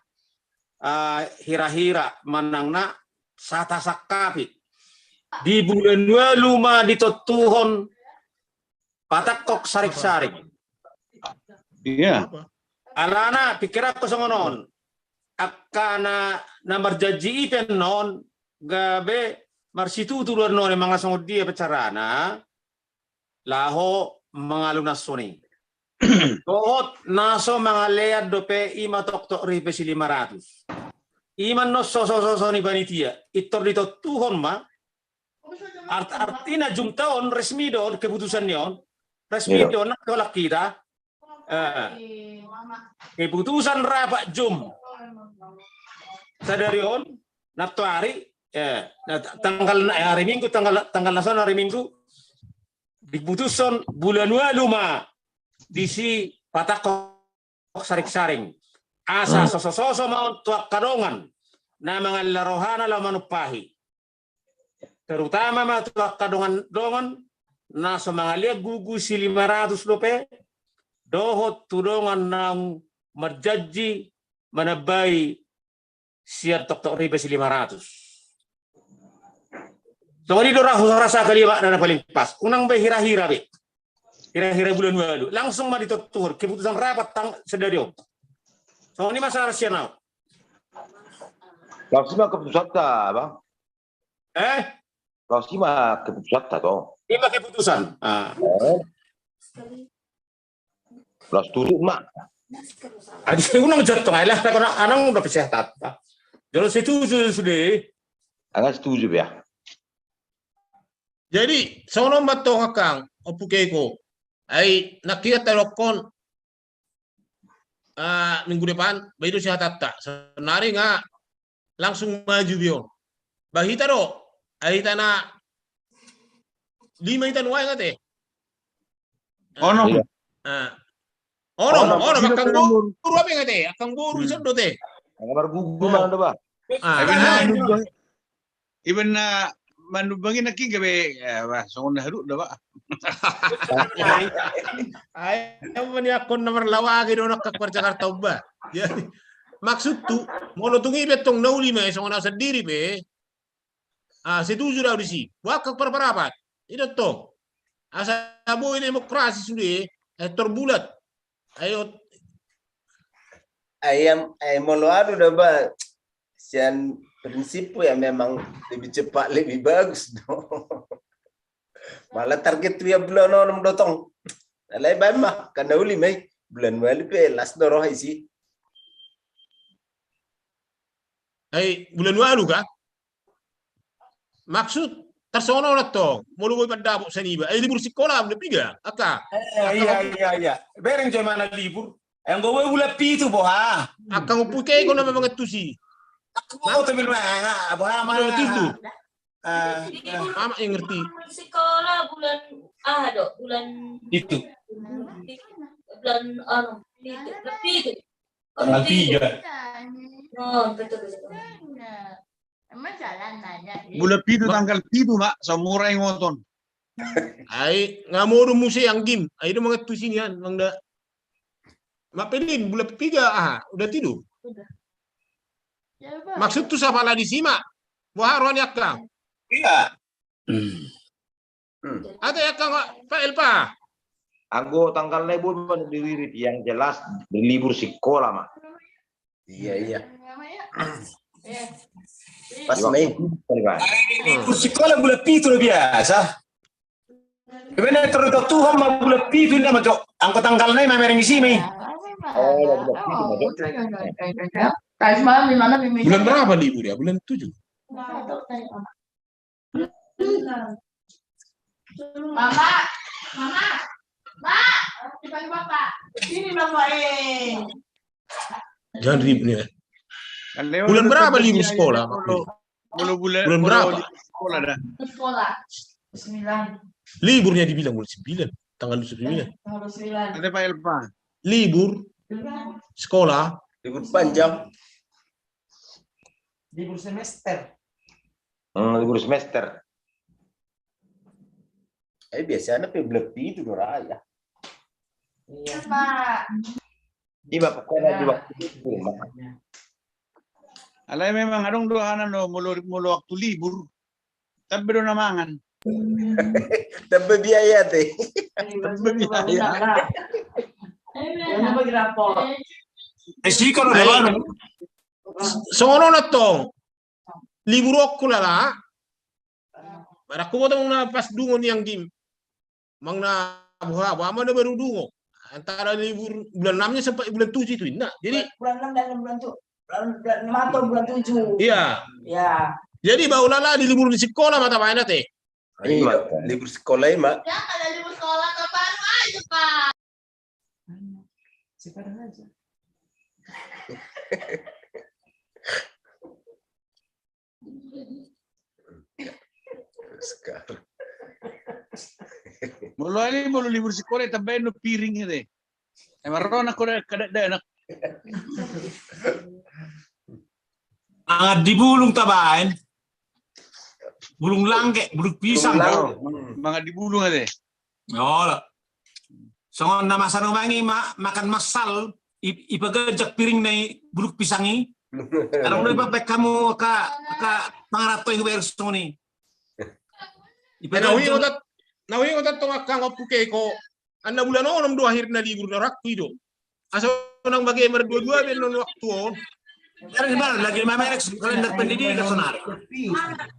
ah, hirahira manang na sahat sangkapi. Di bulan ualu ma ditontuhon patangkok saringsaring. Iya. Alana pikiranku songon on. Angka na, na marjanji i pe annon gabe marsitutu do annon i manang songon dia pe carana laho mangalunashon i. Dohot na so mangalean dope i ma toktok ripe si lima ratus. I ma annon sosososo ni panitia. Intor ditontuhon ma. Art-, artina Zoom-ta on resmi do on keputusan ni on. Resmi do on, nang tolak hita. Eh, keputusan rapat Zoom sadari on, nantoari, eh, na, tanggal, eh, hari Minggu, tanggal, tanggal na son hari Minggu, diputushon bulan ualu ma disi patangkok saringsaring. Asa sosososo ma on tu angka dongan na mangala rohana laho manumpahi. Terutama ma tu angka dongan-dongan na so mangalean gugu si lima ratus dope, dohot tu dongan naung marjanji manambai sian toktok ripe si lima ratus. Songon i do ra hurasa kali makna na paling pas. Unang be hirahira be. Hirahira bulan ualu. Langsung ma ditontuhon. Keputusan rapat tang sadari on. Songon i ma sahat sian au. Laos i ma keputusanta, Bang. Eh? Laos i ma keputusanta, to. I ma keputusan. Ah. Eh. Laos tutu ma. Adi unang jotong ai lah, takon anang udah pesehatan. Jolo setuju sude. Angan setuju ya. Jadi, songon on ma tong angkang, Ompu Keiko. Ai, nangkin tadokkon, ah, minggu depan, ba i do sihatanta. Sonari nga langsung maju be on. Ba hita do, ai hita na lima hita nuaeng ate. Onom. Ah. Onom, onom, onom, angkang boru, boru ape nga ate? Angkang boru ison do te. Angkang margugu ma do ba. Ah. Iba na, iba na manumbangi nangkin gabe, eh, bah, songon na haduk da, bah. Ai, ai, au maniakkon na marlawage do nangkin par Jakarta umba. Jadi, maksudhu, molo tung i be tong na uli ma i songon au sandiri be. Ah, setuju do au disi. Boha angka parparapat. I do tong. Asa boi demokrasi sude, eh, terbulat. Ayo. Ai, ai molo anu da, bah, sian prinsiphu ya memang lebih cepat lebih bagus do. Malah targethu ya bulan onom do tong. Alai baen ma, kan na uli ma i, bulan ualu pe las do roha isi. Ai, bulan ualu ka? Maksud, tarsongon on tong, molo boi pandapot sian iba. Ai, libur sikola, bulan piga, angka? Eh, iya, iya, iya. Bereng jo i mana libur. Anggo boi bulan pitu, boha. Angka ngompu ke, ingkon na mangantusi. Aku mau tampil mana, boha mana. Bulan pitu. Ah, ah. Ama yang ngerti. Sikola bulan, ah, do, bulan pitu. Bulan, anu, pitu. Bulan pitu. Tanggal tiga. Oh, betul, betul. Emang jalan nanya. Bulan pitu tanggal pitu, Mak, samurai ngoton. Ai, nga modom muse anggim. Ai, do mangantusi nian, Mang da. Mak Pelin, bulan piga, aha, udah tidur? Udah. Ya, Bang. Maksudhu sapala disi, Mak. Boha roha ni angka. Iya. Hmm. Ate angka, Pak Elpa. Anggo tanggal na i boi ma diririt, yang jelas libur sikola ma. Iya, iya. Pas ma i. Libur sikola bulan pitu do biasa. Sebenarnya tergantung Tuhan ma bulan pitu inda ma jo. Anggo tanggal na i mamereng isi ma i. Oh, bulan pitu ma jo. Bulan berapa libur ya? Bulan tujuh. Mama, mama, ma, dipanggil papa. Sini, mama, eh. Jangan ribut ya. Bulan berapa libur sekolah? Bulan berapa? Sekolah dah. Sekolah. Sembilan. Liburnya dibilang bulan sembilan, tanggal sembilan. Tanggal sembilan. Ada Pak Elpa. Libur sekolah. Libur panjang. Libur semester. Hmm, libur semester. Eh, biasanya pe bulan pitu do raya. Iya, Pak. Ima pokokna di waktu itu, Mak. Alai memang adong do hana no molo, molo waktu libur. Tambe do na mangan. Tambe biaya te. Tambe biaya. Eh, si kalau songon on tong. Libur on hulala. Marangkup ma tong na pas dungo ni anggim. Mang na boha, boha ma na baru dungo. Antara libur bulan enam-nya sampai bulan tujuh itu, inna. Jadi bulan enam dan bulan tujuh. Bulan, bulan enam atau bulan tujuh. Iya. Iya. Jadi ba hulala di libur di sekolah ma tabaen ate. Iya, libur sekolah i ma. Ya, kalau libur sekolah kapan aja, Pak? Sekarang aja. Sekarang. Molo ali, molo libur sekolah, tambaen do piring ate. Emang ro na koda kada dana. Mangan di bulung tabaen. Bulung langge, bulung pisang. Mangan di bulung ate. Olo. Songon na masa na umbahen i ma, makan massal, i, ipagajak piringna i bulung pisang i. Adong do ipabaen hamu angka, angka pangaranto i hubaen songon i. Ipabaen na huingot tong angka ngompu ke ko. Anna bulan onom do akhirna libur na rangku i do. Asa unang bage mardua-dua be non waktu on. Sekarang gimana? Lagi mamerek kalender pendidikan sonari.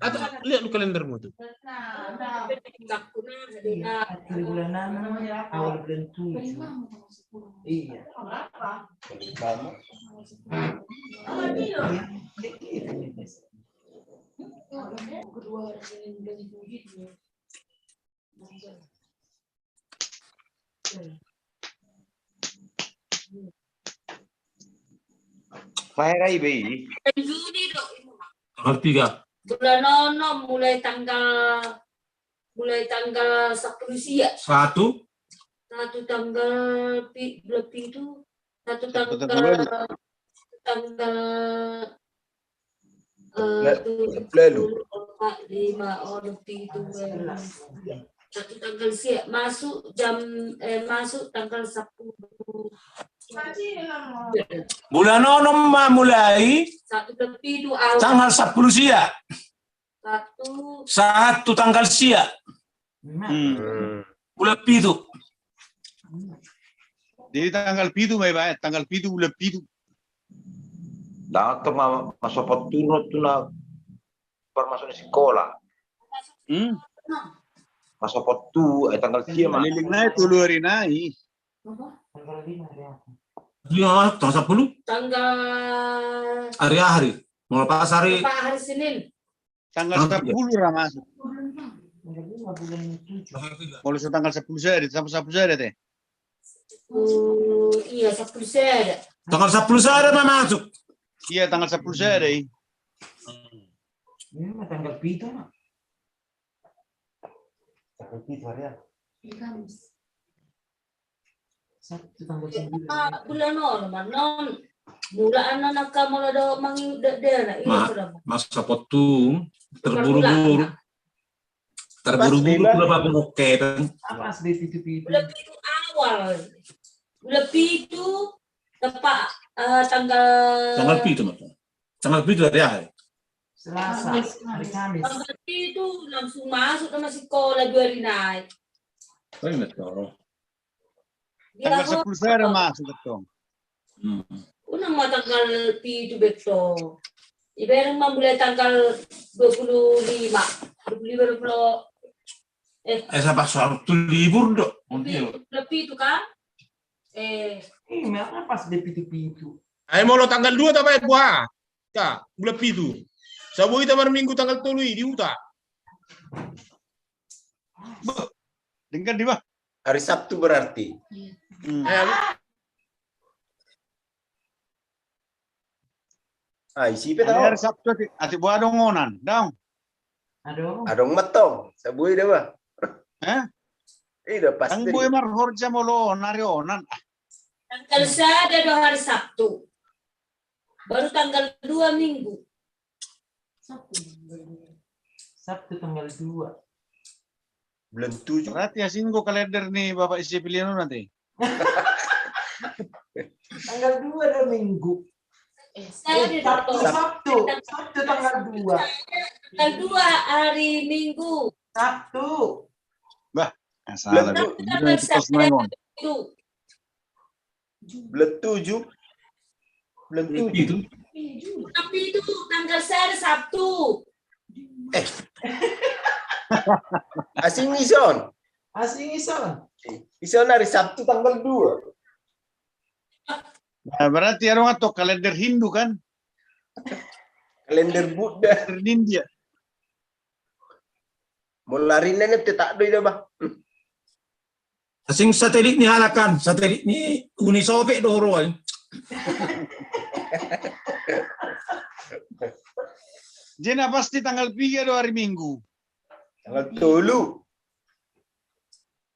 Atau lihat lu kalendermu tuh. Iya, akhir bulan enam, awal bulan tujuh. Iya. Iya. Paherai be i. Tanggal tiga. Bulan onom, mulai tanggal, mulai tanggal sepuluh sia. Satu. Satu tanggal pi-, bulan pitu. Satu tanggal, tanggal, eh, tujuh belas. Empat, lima, onom, pitu, onom. Satu tanggal sia, masuk jam, eh, masuk tanggal sepuluh. Bulan onom ma mulai. Satu tanggal pitu, awal. Tanggal sepuluh sia. Satu. Satu tanggal sia. Hmm. Bulan pitu. Jadi tanggal pitu ma iba, eh, tanggal pitu, bulan pitu. Dapat ma, masopot turun tu na parmasuk ni sekolah. Hmm. Masopot tu, eh, tanggal sia ma. Leleng nai tolu ari nai. Lima, tanggal sepuluh. Tanggal. Hari-hari. Molo pas hari. Hari Senin. Tanggal sepuluh ra masuk. Molo so tanggal sepuluh sada, tanggal sepuluh sada te. Oh, iya, sepuluh sada. Tanggal sepuluh sada ma masuk. Iya, tanggal sepuluh sada i. Ini mah tanggal pitu mah. Tanggal pitu hari apa? Hari Kamis. Sabtu tanggal sembilan. Ah, bulan onom, non. Mula anak-anak kamu ada mangi-, da-, daerah, iya, sudah. Masa pottu terburu-buru. Terburu-buru, pas, sudah, Pak, oke, kan? Pas be pitu-pitu. Bulan pitu awal. Bulan pitu, tepat, eh, tanggal. Tanggal pitu, Mas. Tanggal pitu hari apa? Selasa, hari Kamis. Tanggal pitu langsung masuk nama sekolah dua hari nai. Oh, iya, betul. Tanggal sepuluh sada masuk, betul. Hmm. Unang ma tanggal pitu, betul. Ibarat ma mulai tanggal dua puluh lima, dua puluh lima, dua puluh, eh. Eh, siapa Sabtu libur, Dok? Lebih, lebih itu kan? Eh. Ih, mengapa pas dia pitu-pitu? Ai molo tanggal dua tabaen boha? Ya, bulan pitu. Saboi ta marminggu tanggal tolu i di huta. Beuh, denggan di bah. Hari Sabtu berarti. Iya. Hmm. Eh, ah, isi pe tahu. Hari Sabtu ati, ati boha adong onan, dong. Adong. Adong ma tong, saboi da bah. Hah? Ida pasti. Dang boi marhorja molo on, ari onan. Ah. Tanggal sada do hari Sabtu. Baru tanggal dua Minggu. Sabtu tanggal dua. Sabtu tanggal dua. Bulan tujuh. Berarti asing do kalender ni Bapak Isi pilihan nanti. Tanggal dua do Minggu. Eh, Sabtu, Sabtu, Sabtu tanggal dua. Tanggal dua hari Minggu. Sabtu. Bah, salah. Bulan tujuh. Tanggal tujuh. Bulan tujuh. Bulan tujuh. Bulan pitu, tanggal sada Sabtu. Eh. Asing ison. Asing ison. Ison hari Sabtu tanggal dua. Nah, berarti adong atau kalender Hindu kan? Kalender Buddha. Kalender India. Molo ari Senin tetap do ida bah. Asing satelit ni halak kan, satelit ni Uni Soviet do ro ai. Jadi na pasti tanggal piga do hari Minggu? Tanggal tolu.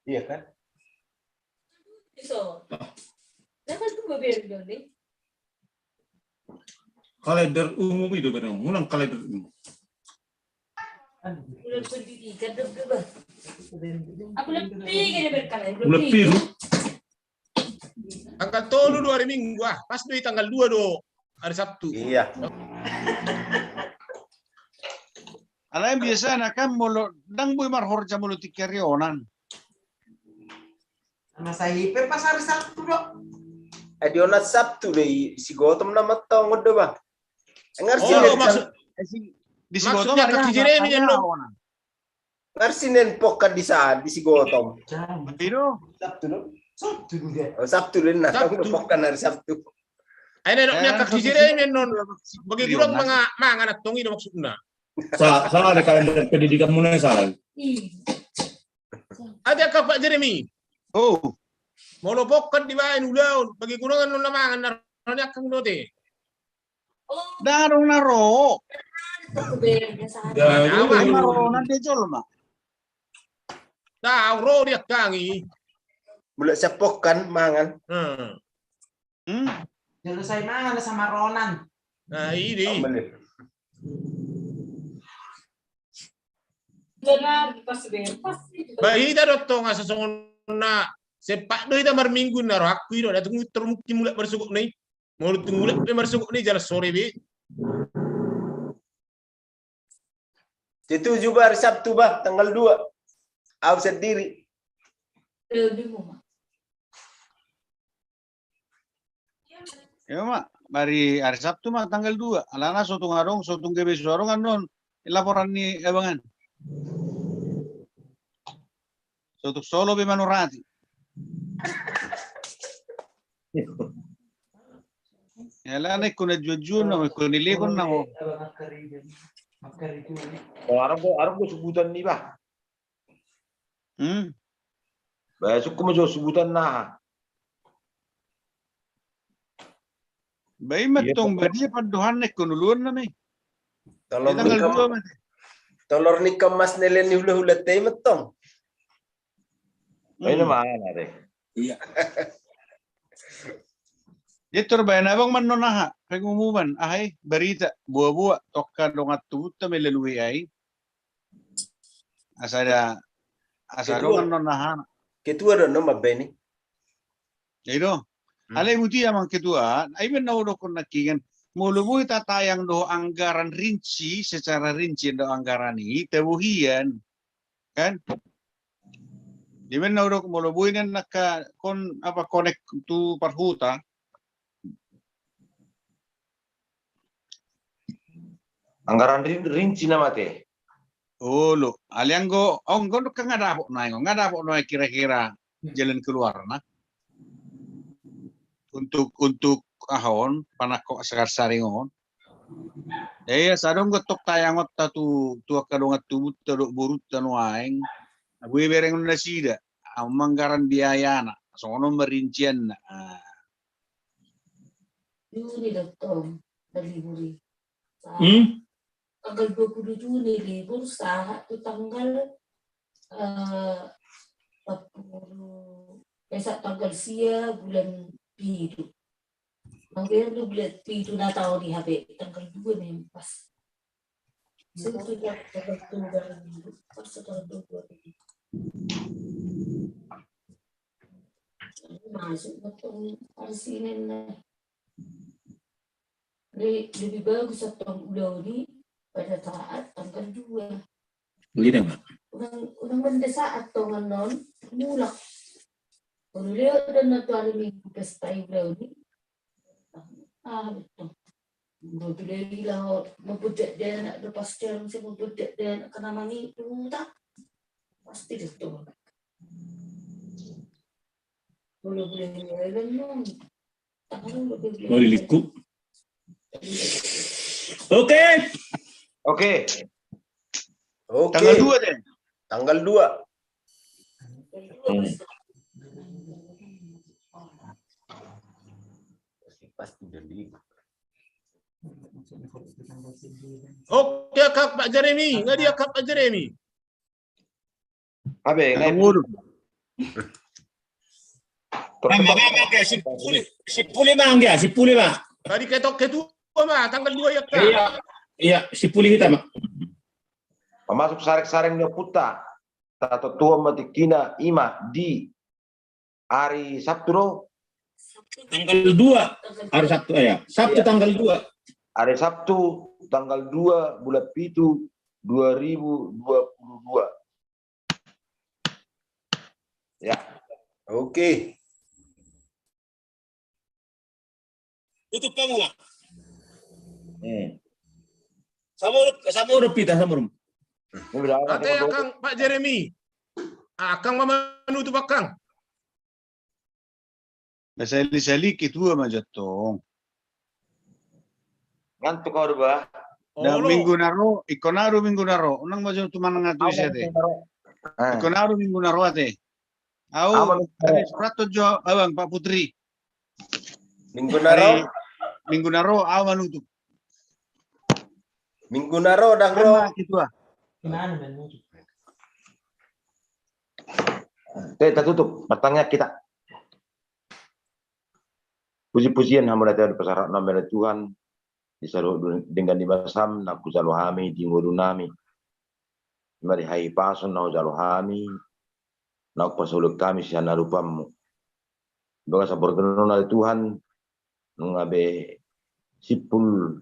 Iya kan? Iso. Tanggal dua biar dong nih. Kalender umum itu benar, unang kalender umum. Bulan pendidikan, dong, dong, bah. Aku lebih gede berkalender, lebih. Lebih. Tanggal tolu do hari Minggu, ah, pas do i tanggal dua do hari Sabtu. Iya. Alai biasana kan molo, dang boi marhorja molo tingki ari onan. Masa i pe pas hari Sabtu do. Eh, di onan Sabtu do i, si Gotom nama tong do bah. Ngar si, oh, Senin maksud, eh, si, di si Gotom maksudnya hari kan si Jeremy, no? Ngar Senin pokkan di saat di si Gotom. Sabtu do. Sabtu do dia. Oh, Sabtu do na. Sabtu. Pokkan hari Sabtu. Ai na dok ni angka si Jeremy non. Bagi gurang mangan antong i do maksudna. Sa-, salah di kalender pendidikan muna salah. Ate angka Pak Jeremy. Oh. Molo pokkan dibaen ulaon, bagi gurang non na mangan na roni angka dote. Dang adong na ro. Dang adong na ro na dia jolma. Dang ro dia kangi. Mulak siap pokkan mangan. Hmm. Hmm? Jolo sai mangan sama ronan. Nah, ini. Oh, bener. Ba hita do tong asa songon na sempat do hita marminggu na rohakku i do, da tung tor mungkin mulak marsogotna i. Molo tung mulak pe marsogotna i jala sore be. Setuju ba, hari Sabtu ba, tanggal dua. Au sendiri. Ia ma, hari, hari Sabtu ma tanggal dua. Alana so tung adong, so tung gabe so adong annon laporan ni abangan. So tung solo be manurati. Ia alana ikkon na jujuon na mo, ikkon ni lekon na mo. Argo, argo subutan ni ba. Hmm. Ba sukku ma jo subutan na. Ba i ma tong ba dia pandohan na ikkon uluan na me. Tolor ni kemas nelen ni hula-hula te i ma tong. Ba i na ma na de. Ia. Dia tor baen abang mannon aha pengumuman aha i, barita boa-boa tongka dongan tubunta me lalu ai. Asa da, asa dongan non aha. Ketua do non mambaen i. Jadi do. Alai buti amang ketua, ai ben na udokkon nangkingan. Molo boi tatayang do anggaran rinci, secara rinci do anggaran i, tabohian. Kan? Di ben na udokkon molo boi nen nangka kon apa konek tu parhuta. Anggaran rinci nama te. Olo, alai anggo, anggo nunga nga dapot nai, nga dapot nai kira-kira jalan keluarna. Untuk, untuk ahon, panangkok sagar saringon. Ia sadong gottok tayangonta tu, tu angka dongan tubunta dohot borunta nuaeng. Boi berengon nasida, anggaran biayana, songon on ma rincianna. Juni do tong, libur i. Hmm? Tanggal dua puluh Juni libur, sahat tu tanggal, eh, empat puluh, eh, sahat tanggal sia bulan pitu. Mangger do bulan pitu na taon i hape, tanggal dua memang pas. Sebetulnya tanggal dua, pas tanggal dua. Masuk betul hari Senin na. Lebih bagus atau ulaon i pada saat tanggal dua. Begitu, Pak. Unang, unang mende saat tongan non mulak. Kalau lewat dan nanti hari Minggu pesta ulaon i. Ah, betul. Betul dia bilang, mau bujak dia nak lepas jam, saya mau bujak dia nak kena mangi, tak? Pasti dia tolak. Boleh, boleh, boleh, boleh. Malilikku. Oke. Oke. Oke. Tanggal dua deh. Tanggal dua. Hmm. Pasti jadi. Oke, Kak Pak Jeremy, nggak dia Kak Pak Jeremy. Abe, ngai. Sipuli, sipuli ma, ngai, sipuli ma. Tadi ketok ketua ma, tanggal dua ya, Kak? Iya, iya, sipuli hita ma. Pamasuk sareng-sareng ni ompunta. Tatontuhon ma tingkina, ima di hari Sabtu do? Tanggal dua, hari Sabtu, ya. Sabtu tanggal dua. Hari Sabtu tanggal dua bulan pitu dua ribu dua puluh dua. Ya. Oke. Tutup hamu. Hmm. Samoru, samoru pita, samoru. Ate, Akang Pak Jeremy. Akang ma manutup, Akang. Sali-sali ketua ma jo tong. Ngantuk au do ba. Minggu na ro, ingkon au do minggu na ro. Unang ma jo tu manang atu ise ate. Ingkon au do minggu na ro ate. Au, ate, surat jo abang Pak Putri. Minggu na ro? Minggu na ro, au manutup. Minggu na ro, dang ro. Ketua. Oke, tatutup. Pertanyaan kita. Puji-pujian hamu na tau di pasahat nami Tuhan. Di saluhut denggan ni basam, na hujalo hami di ngolu nami. Ima di hahipason na hujalo hami, na hupasaulian hami sian adopanmu. Di bagasan borngin on ale Tuhan, nunga be simpul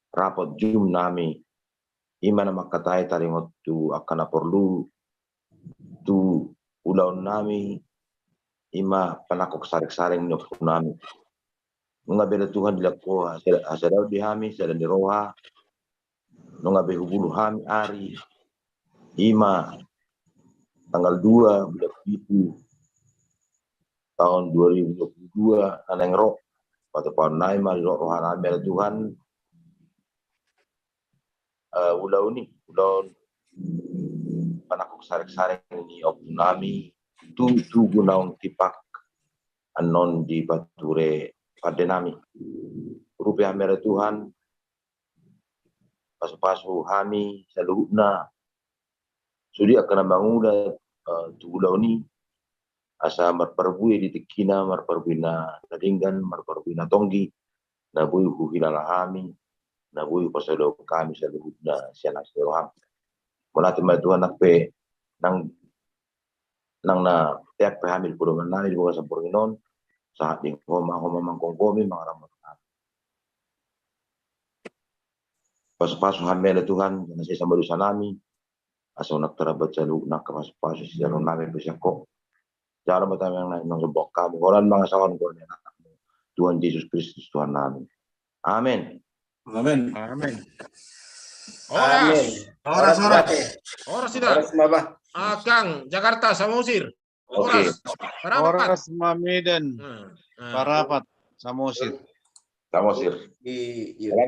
rapot jumpa nami. Ima na mangkatai taringot tu angka na porlu tu ulaon nami, ima panangkok saring-saring ni ompu nami. Nunga be ale Tuhan dilehon ho hasada-, hasadaon di hami, sada ni roha, nunga be hubulung hami ari, ima tanggal dua bulan pitu tahun dua ribu dua puluh dua na naeng ro. Patupaon nami ma di roha nami ale Tuhan, eh, ulaon i, ulaon panangkok saring-saring ni ompu nami, tu, tu togu naung tipak annon dipature pande nami. Urupi hami ale Tuhan, pasu-pasu hami saluhutna, sude angka na mangula, eh, tu ulaon i, asa marparbue di tingkina, marparbue na denggan, marparbue na tonggi, na boi huhilala hami, na boi hupasaulian hami saluhutna sian asi ni roham. Mauliate ma Tuhan, nang pe, nang, nang na teak pe hami di podoman nami di bagasan borngin on, sahat di ho ma, ho ma manggomgomi, mangaramoti hami. Pasu-pasu hami ale Tuhan, na sesa ma dosa nami, asa unang tarlambat saluhutna angka pasu-pasu sijalo nami pe sian ho. Jalo ma tangiang nami, naeng somba hami, holan mangasahon goar ni Anakmu, Tuhan Jesus Kristus Tuhan nami. Amen. Amen. Amen. Horas. Amen. Horas, horas. Horas, horas. Horas, Ida. Horas, Maba. Ah, Kang, Jakarta, Samosir. Oke. Horas. Parapat. Horas, Mameden. Hmm, hmm. Parapat, Samosir. Samosir. I, iya.